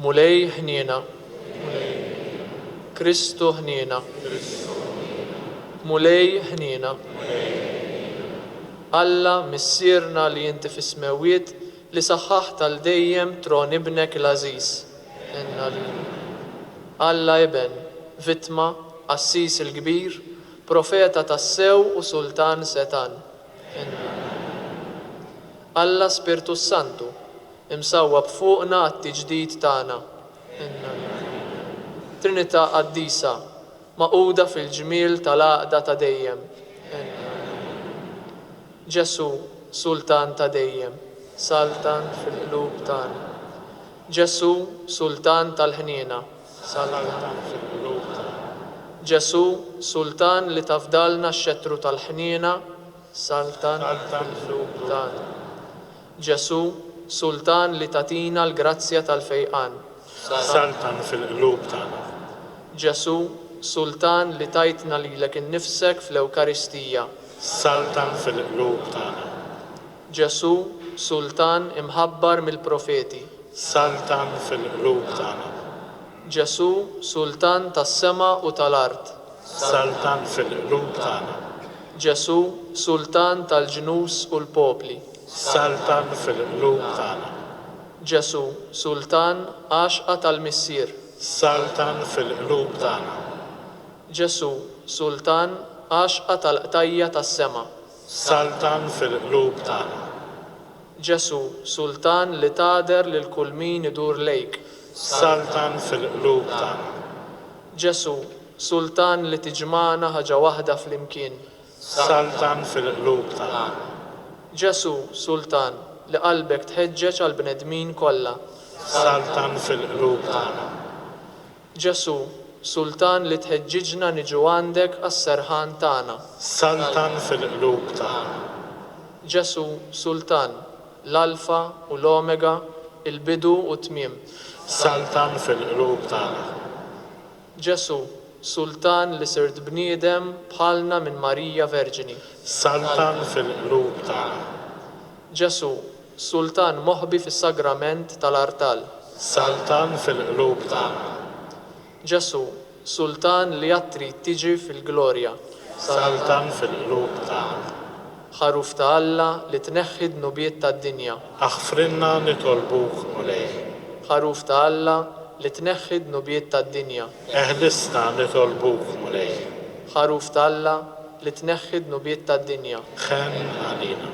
Mulej ħniena. Kristu ħniena. Mulej ħniena. Alla, Missierna li inti fis-smewwiet, li saħħaħt għal dejjem tron Ibnek l-għażiż, ħenn għalina. Alla Iben, Vittma, Qassis il-Kbir, Profeta tassew u Sultan setgħan, ħenn għalina. Alla Spirtu s-Santu, imsawwab fuqna għat-tiġdid tagħna, ħenn għalina. Trinità Qaddisa, magħquda fil-ġmiel tal-għaqda ta' dejjem, ħenn għalina. Ġesù, Sultan ta' dejjem, saltan fil-qlub tagħna. Ġesù, Sultan tal-ħniena, saltan
fil-qlub tagħna.
Ġesù, Sultan li tafdalna x-xettru tal-ħniena, saltan fil-qlub tagħna. Ġesù, Sultan li tagħtina l-grazzja tal-fejqan.
Saltan fil-qlub tagħna.
Ġesù, Sultan li tajtna lilek innifsek fl-Ewkaristija.
Saltan fil-qlub tagħna.
Ġesù, Sultan imħabbar mill-profeti.
Saltan fil-qlub tagħna.
Ġesù, Sultan tas-sema u tal-art.
Saltan fil-qlub tagħna.
Ġesù, Sultan tal-ġnus u l-popli.
Saltan fil-qlub tagħna.
Ġesù, Sultan, għaxqa tal-Missier.
Saltan fil-qlub tagħna.
Ġesù, Sultan, għaxqa tal-qtajja' tas-sema.
Saltan fil-qlub tagħna.
Ġesù, Sultan li tagħder lil kull min idur lejk.
Saltan fil-qlub tagħna.
Ġesù, Sultan li tiġmagħna ħaġa waħda flimkien.
Saltan fil-qlub tagħna.
Ġesù, Sultan, li qalbek tħeġġeġ għall-bnedmin kollha.
Saltan fil-qlub tagħna.
Ġesù, Sultan li tħeġġiġna niġu għandek għas-serħan tagħna.
Saltan fil-qlub tagħna.
Ġesù, Sultan, l-Alfa u l-Omega, il-bidu u t-tmiem.
Saltan fil-qlub tagħna.
Ġesù, Sultan li sirt bniedem bħalna minn Marija Verġni.
Saltan fil-qlub tagħna.
Ġesù, Sultan moħbi fis-sagrament tal-artal.
Saltan fil-qlub tagħna.
Ġesù, Sultan li għad trid tiġi fil-glorja.
Saltan fil-qlub tagħna.
Ħaruf ta' Alla li tneħħi d-dnubiet tad-dinja.
Aħfrilna nitolbuk, Mulej.
Ħaruf ta' Alla li tneħħi d-dnubiet tad-dinja.
Eħlisna nitolbuk, Mulej.
Ħaruf ta' Alla li tneħħi d-dnubiet tad-dinja.
Ħenn għalina.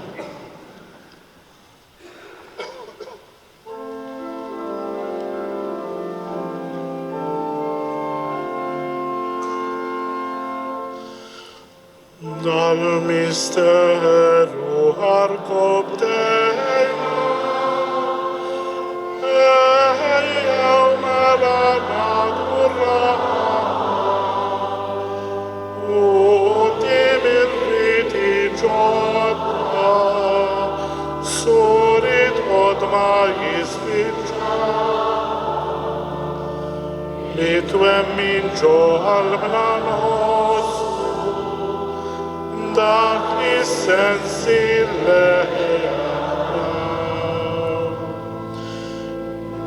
Dal-misteru għarkobbtejna, ejjew mela naduraw quddiem ir-riti ġodda, suriet qodma jispiċċaw. Li twemmin ġo qalbna nħossu dak li s-sensi l-leħja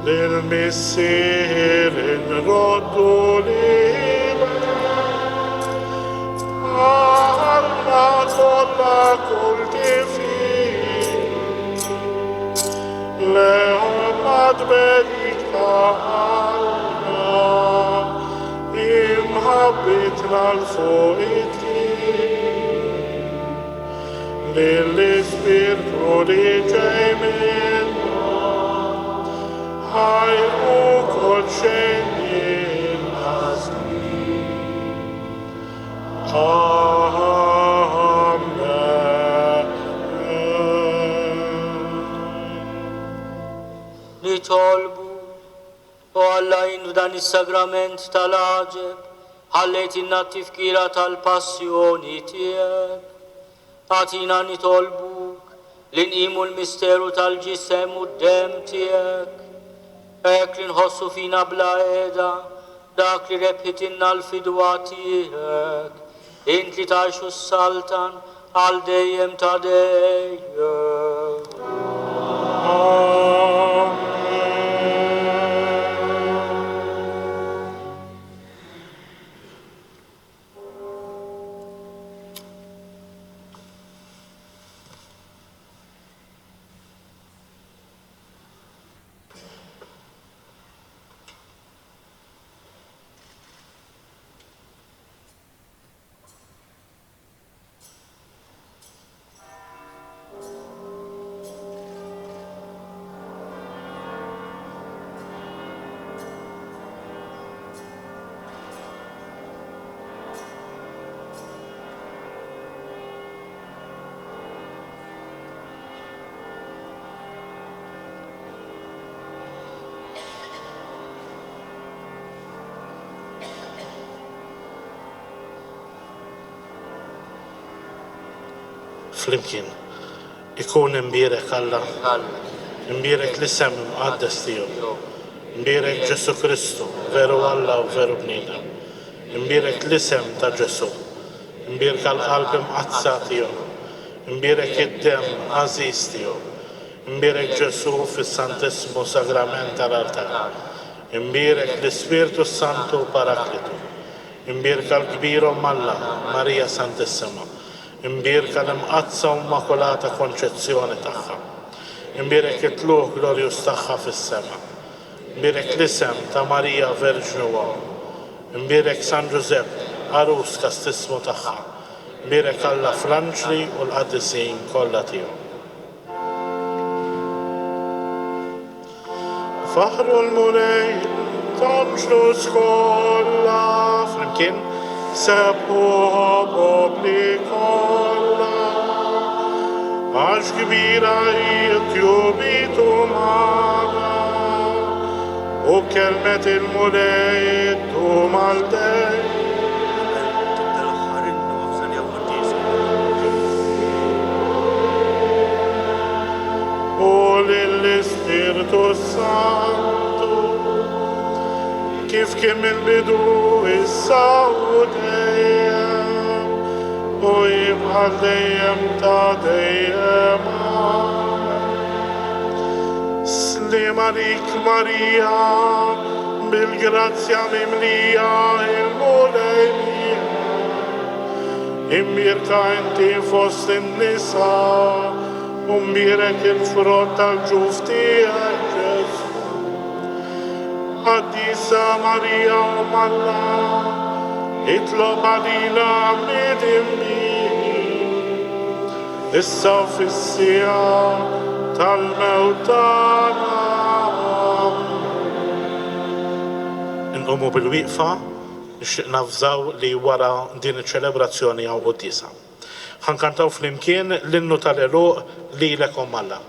Lill-Missier inroddu l-Iben Qalbna kollha kull tifħir Lehom għat-tberik ta' Alla Imħabbitna 'l fuq ittir Lill-Ispirtu li ġej minna Ħajr ukoll xejn inqas Amen.
Nitolbu, O Alla int f'dan is-sagrament tal-għaġeb ħallejtilna t-tifkira tal-passjoni tiegħek. Agħtina nitolbuk li nqimu l-misteru tal-ġisem u d-demm tiegħek, hekk li nħossu fina bla qiegħda dak li rebħitilna l-fidwa tiegħek, int li tgħix u ssaltan għal dejjem ta' dejjem.
Amen. Flimkien. Ikun imbierek Alla. Imbierek l-isem imqaddes tiegħu. Imbierek Ġesù Kristu, veru Alla u veru bniedem. Imbierek l-isem ta' Ġesù. Imbierka l-Qalb Imqaddsa tiegħu. Imbierek id-demm għażiż tiegħu. Imbierek Ġesù fis-Santissmu Sagrament tal-Altar. Imbierek l-Ispirtu s-Santu Paraklitu. Imbierka l-Kbir Omm Alla, Marija Santissima. Imbierka l-Imqaddsa u Immakulata Konċezzjoni tagħha. Imbierek it-Tlugħ glorjuż tagħha fis-sema. Imbierek l-isem ta' Marija Verġni u Omm. Imbierek San Ġużepp, għarus kastissmu tagħha. Imbierek Alla fl-anġli u l-qaddisin kollha tiegħu. Faħħru l-Mulej intom ġnus kollha. Flimkien, sebbħuh o popli kollha. Għax kbira hi tjubitu magħna, u kelmet il-Mulej iddum għal dejjem.
Tibda l-aħħar innu f'Sanja Quddiesa.
U lill-Ispirtu s-Santu, kif kien mill-bidu, issa u dejjem, u jibqa' dejjem ta' dejjem. Amen. Sliem għalik Marija, bil-grazzja mimlija, il-Mulej miegħek. Imbierka inti fost in-nisa, u mbierek il-frott tal-ġuf tiegħek, Ġesù. Qaddisa Marija Omm Alla, itlob għalina midinbin, issa u fis-siegħa tal-mewt tagħna. Amen. Inqumu bil-wieqfa, nixtieq navżaw li wara din iċ-ċelebrazzjoni hawn quddiesa. Ħa nkantaw flimkien l-innu tal-għeluq Lilek Omm Alla.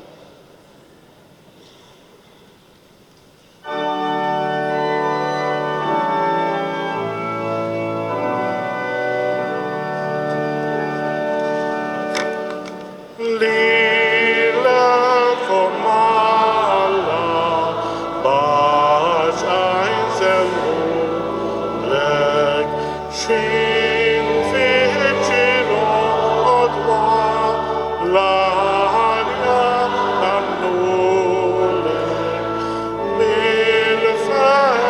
Lilek Omm Alla, b'għaxqa insellmulek, x'in fih ġilu l-għanja ngħannulek, bil-ferħ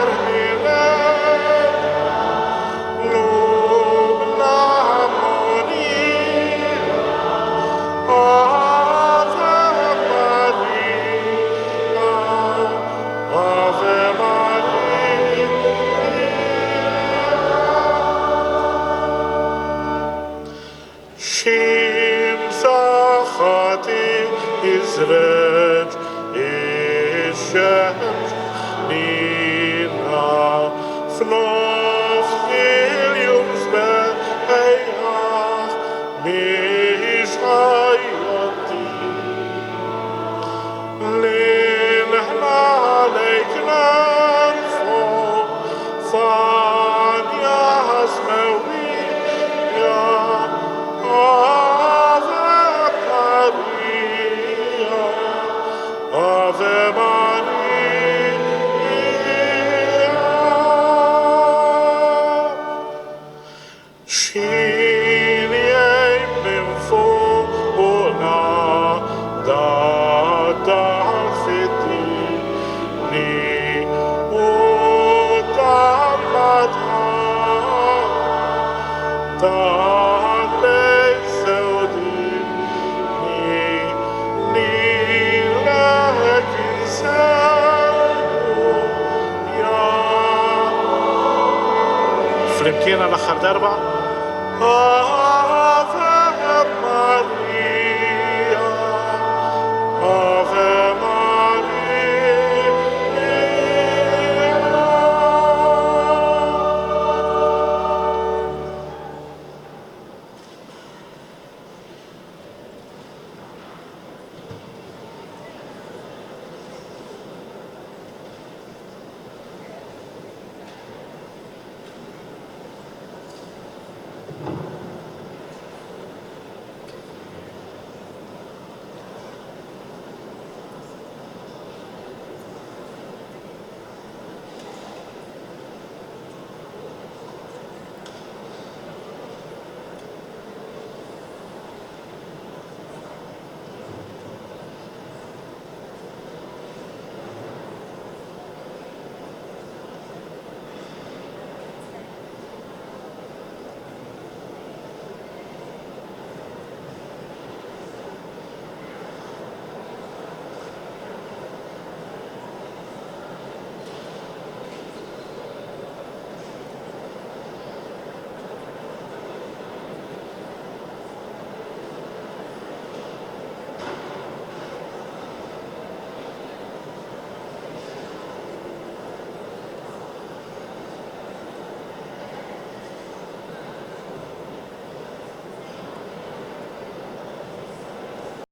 qlubna mogħnija. Ave Maria, Ave Maria. Xi msaħħa tiżreġ ix-xemx ħnina f'nofs il-jum sbejjaħ mhix ħajja Lil-ħna għalejk nerfgħu f'għanja smewwija. Ave Maria, Ave Maria. X'ħin jgħib minn fuqna dad-dawl fid-dini u d-dalma tal-lejl sewdini, lilek insellmu ja. Flimkien għall-aħħar darba.